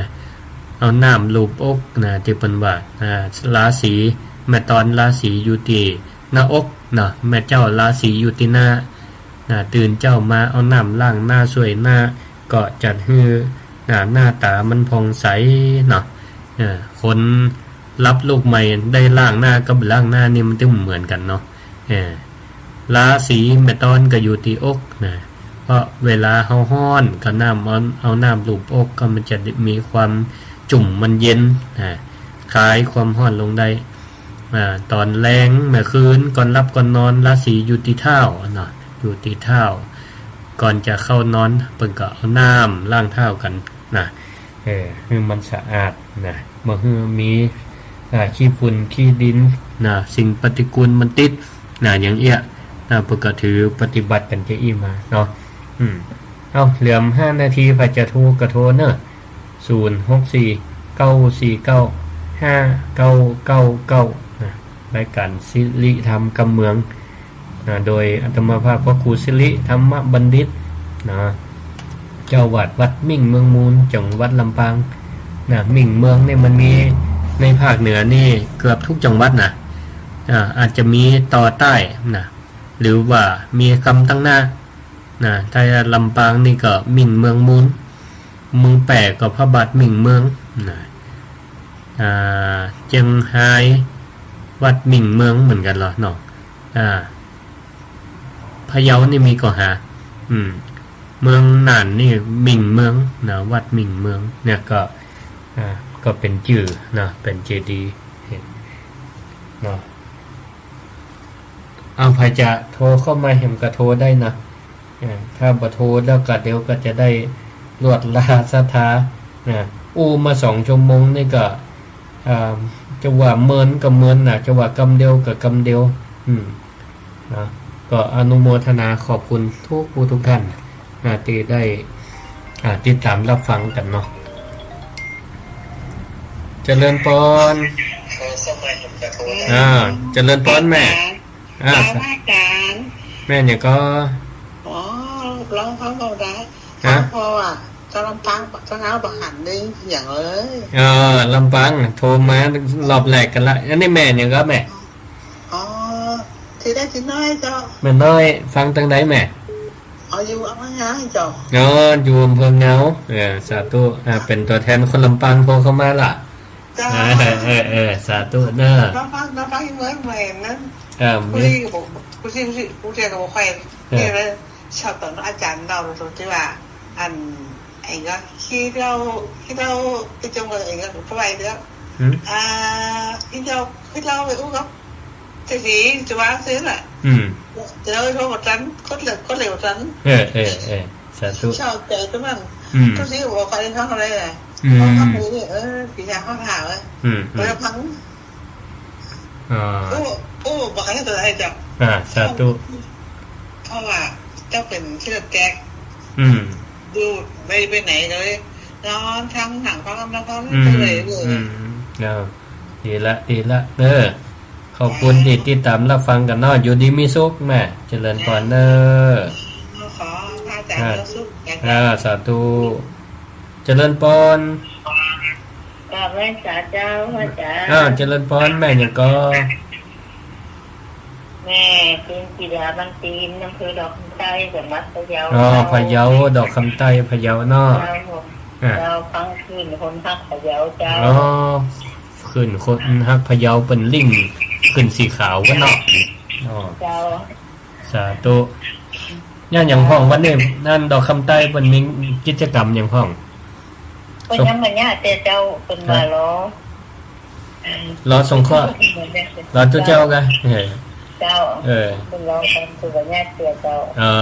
เอาน้ำลูบอกนะ ตี้เปิ้นว่านะ ราศีแม่ตอนราศีอยู่ตี้หน้าอกนะ แม่เจ้าราศีอยู่ตี้หน้านะ ตื่นเจ๊ามาเอาน้ำล้างหน้าส่วยหน้า ก็จัดหื้อนะ หน้าต๋ามันผ่องใสเนาะ เออ คนรับลูกใหม่ได้ล้างหน้ากับบ่ล้างหน้านี่มันตึงบ่เหมือนกั๋นเนาะ เออ ราศีแม่ตอนก็อยู่ตี้อกนะ เพราะเวลาเฮาฮ้อนก็น้ำ เอา เอาน้ำลูบอกก็มันจะมีความจุ่มมันเย็นนะ คลายความฮ้อนลงได้ อ่า ต๋อนแลงเมื่อคืนก่อนหลับก่อนนอน ราศีอยู่ตี้เท้าเนาะ อยู่ตี้เท้า ก่อนจะเข้านอนเปิ้นก็เอาน้ำล้างเท้ากั๋นนะ เออ หื้อมันสะอาดนะ บ่หื้อมี อ่า ขี้ฝุ่นขี้ดินนะ สิ่งปฏิกูลมันติดนะ อย่างเอี้ยนะ เปิ้นก็ถือปฏิบัติกั๋นจาอี้มาเนาะ อืม เอ้า เหลือห้านาที ใผจะโทรก็โทรเนาะ ศูนย์ หก สี่ เก้า สี่ เก้า ห้า เก้า เก้า เก้า นะ รายก๋านสิริธรรมกำเมือง นะ โดยอาตมาภาพพระครูสิริธรรมบัณฑิตนะ เจ้าอาวาสวัดมิ่งเมืองมูล จังหวัดลำปางนะ มิ่งเมืองนี่มันมีในภาคเหนือนี่เกือบทุกจังหวัดนะ อ่า อาจจะมีต่อใต้นะ หรือว่ามีกำตังหน้านะ ถ้าลำปางนี่ก็มิ่งเมืองมูล เมืองแป้ก็พระบาทมิ่งเมืองนะ อ่า เจียงฮายวัดมิ่งเมืองเหมือนกั๋นเหรอเนาะ อ่า พะเยานี่มีก่อหา อืม เมืองน่านนี่มิ่งเมืองนะ วัดมิ่งเมืองเนี่ยก็ อ่า ก็เป๋นจื้อนะ เป๋นเจดีย์เนาะ เอา ใผจะโทรเข้ามาแหมก็โทรได้นะ อ่า ถ้าบ่โทรแล้วก็เดี๋ยวก็จะได้ลวดลาศรัทธานะ อู้มาสองชั่วโมงนี่ก็ อ่า จะว่าเมินก็เมินนะ จะว่ากำเดียวก็กำเดียว อืม นะ ก็อนุโมทนาขอบคุณทุกผู้ทุกท่านนะ ตี้ได้ อ่า ติดต๋ามรับฟังกั๋นเนาะ เจริญปอน อ่า เจริญปอนแม่ อ่า เจ้าอาจ๋ารย์ แม่หยังก่อ อ๋อ ลองฟังก็ได้ ฮะ ฟังพออ่ะ เจ้าลำปาง เจ้าเงาบ่หันได้หยังเลย เออ ลำปางโทรมารอบแรกกั๋นละ อันนี้แม่หยังก่อแม่ อ๋อ ตี้ได้ตี้น้อยเจ้า แม่น้อย ฟังตางใดแม่ อ๋อ อยู่อำเภอเงาเจ้า อ๋อ อยู่อำเภอเงา เออ สาธุ อ่า เป๋นตั๋วแทนคนลำปางโทรเข้ามาละ เจ้า เออ เออ เออ สาธุเนาะ น้องฟัง น้องฟังเมืองใหม่นั้น อ่า ผู้ มี ตี้ก็บ่ ผู้ตี้ ผู้ตี้ ผู้ตี้ก็บ่ค่อย เออ นี่เลย ชอบต๋อนอาจ๋ารย์เล่าตรงตี้ว่า อัน ไอ้ก็ขี้เหล้า ขี้เหล้า ตี้จงก็ไอ้ก็บ่ไหวแล้ว หืม อ่า ขี้เหล้า ขี้เหล้าไปอู้กับ เศรษฐีจะว่าซื้อน่ะ อืม เดี๋ยวโทรบ่ตัน กดเหล็ก กดเหล็กบ่ตัน เออ เออ เออ สาธุ ชอบใจ๋ตรงนั้น อืม ทุกทีบอกใครฟังอะไรอ่ะ อืม เขาทำดีนี่ เออ ปีชาเขาถามเว้ย อืม อืม เออ ฟัง อ่า โอ้ โอ้ บอกให้ตัวไหนจ้ะ อ่า สาธุ เพราะว่าเจ้าเป๋นเชื้อแก๊ก อืม ดูไป ไปไหนก็เลย นอนทั้งหนังฟังลำพัง อืม เลยเลย อืม อ่า ดีละ ดีละ เออ ขอบคุณตี้ติดต๋ามรับฟังกั๋นเนาะ อยู่ดีมีสุขแม่ เจริญปอนเนาะ ขอพระอาจ๋ารย์ อ่า มีสุข อ่า สาธุ เจริญปอน กราบไหว้สาเจ้า พระอาจ๋ารย์ อ่า เจริญปอน แม่หยังก่อ แม่คืนจิรามันตีน อำเภอดอกคำใต้ จังหวัดพะเยา อ๋อ เจ้า พะเยา ดอกคำใต้ พะเยาเนาะ เจ้า อ่า เจ้า ฟังคลื่นคนฮักพะเยาเจ้า อ๋อ คลื่นคนฮักพะเยา เปิ้นริ่งขึ้นสีขาวกั๋นเนาะ อ๋อ เจ้า สาธุ เนี่ย หยังพ่องวันนี้ นั่น ดอกคำใต้ เปิ้นมีกิจกรรมหยังพ่อง เปิ้นยังบ่เนี่ย แต่เจ้า เปิ้นว่า ฮะ รอ รอสงเคราะห์ รอตุ๊เจ้ากะ เออ เจ้า เออ บุญรองกองสุวัญญาเสียเจ้า อ๋อ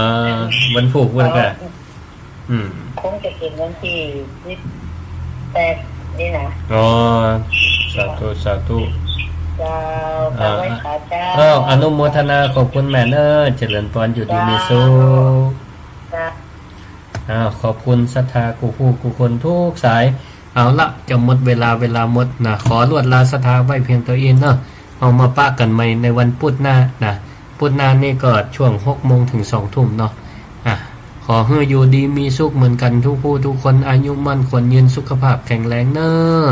วันพูกวันกะ อืม คงจะเป๋นวันตี้ยี่สิบแปดนี่นะ อ๋อ สาธุ สาธุ เจ้า อ่า กราบไหว้สาเจ้า อ้าว อนุโมทนา ขอบคุณแม่เน้อ เจริญปอน อยู่ดีมีสุข เจ้า อ้าว ขอบคุณศรัทธากู้ผู้กู้คนกู้สาย เอาละ จะหมดเวลา เวลาหมดนะ ขอลวดลาศรัทธาไว้เพียงเต้าอี้เนาะ เอามาปะกั๋นใหม่ในวันพุธหน้านะ พุธหน้านี่ก็ช่วงหกโมงเถิงสองทุ่มเนาะ อ่ะ ขอหื้ออยู่ดีมีสุขเหมือนกั๋นกู้ผู้กู้คน อายุมั่นขวัญยืน สุขภาพแข็งแรงเน้อ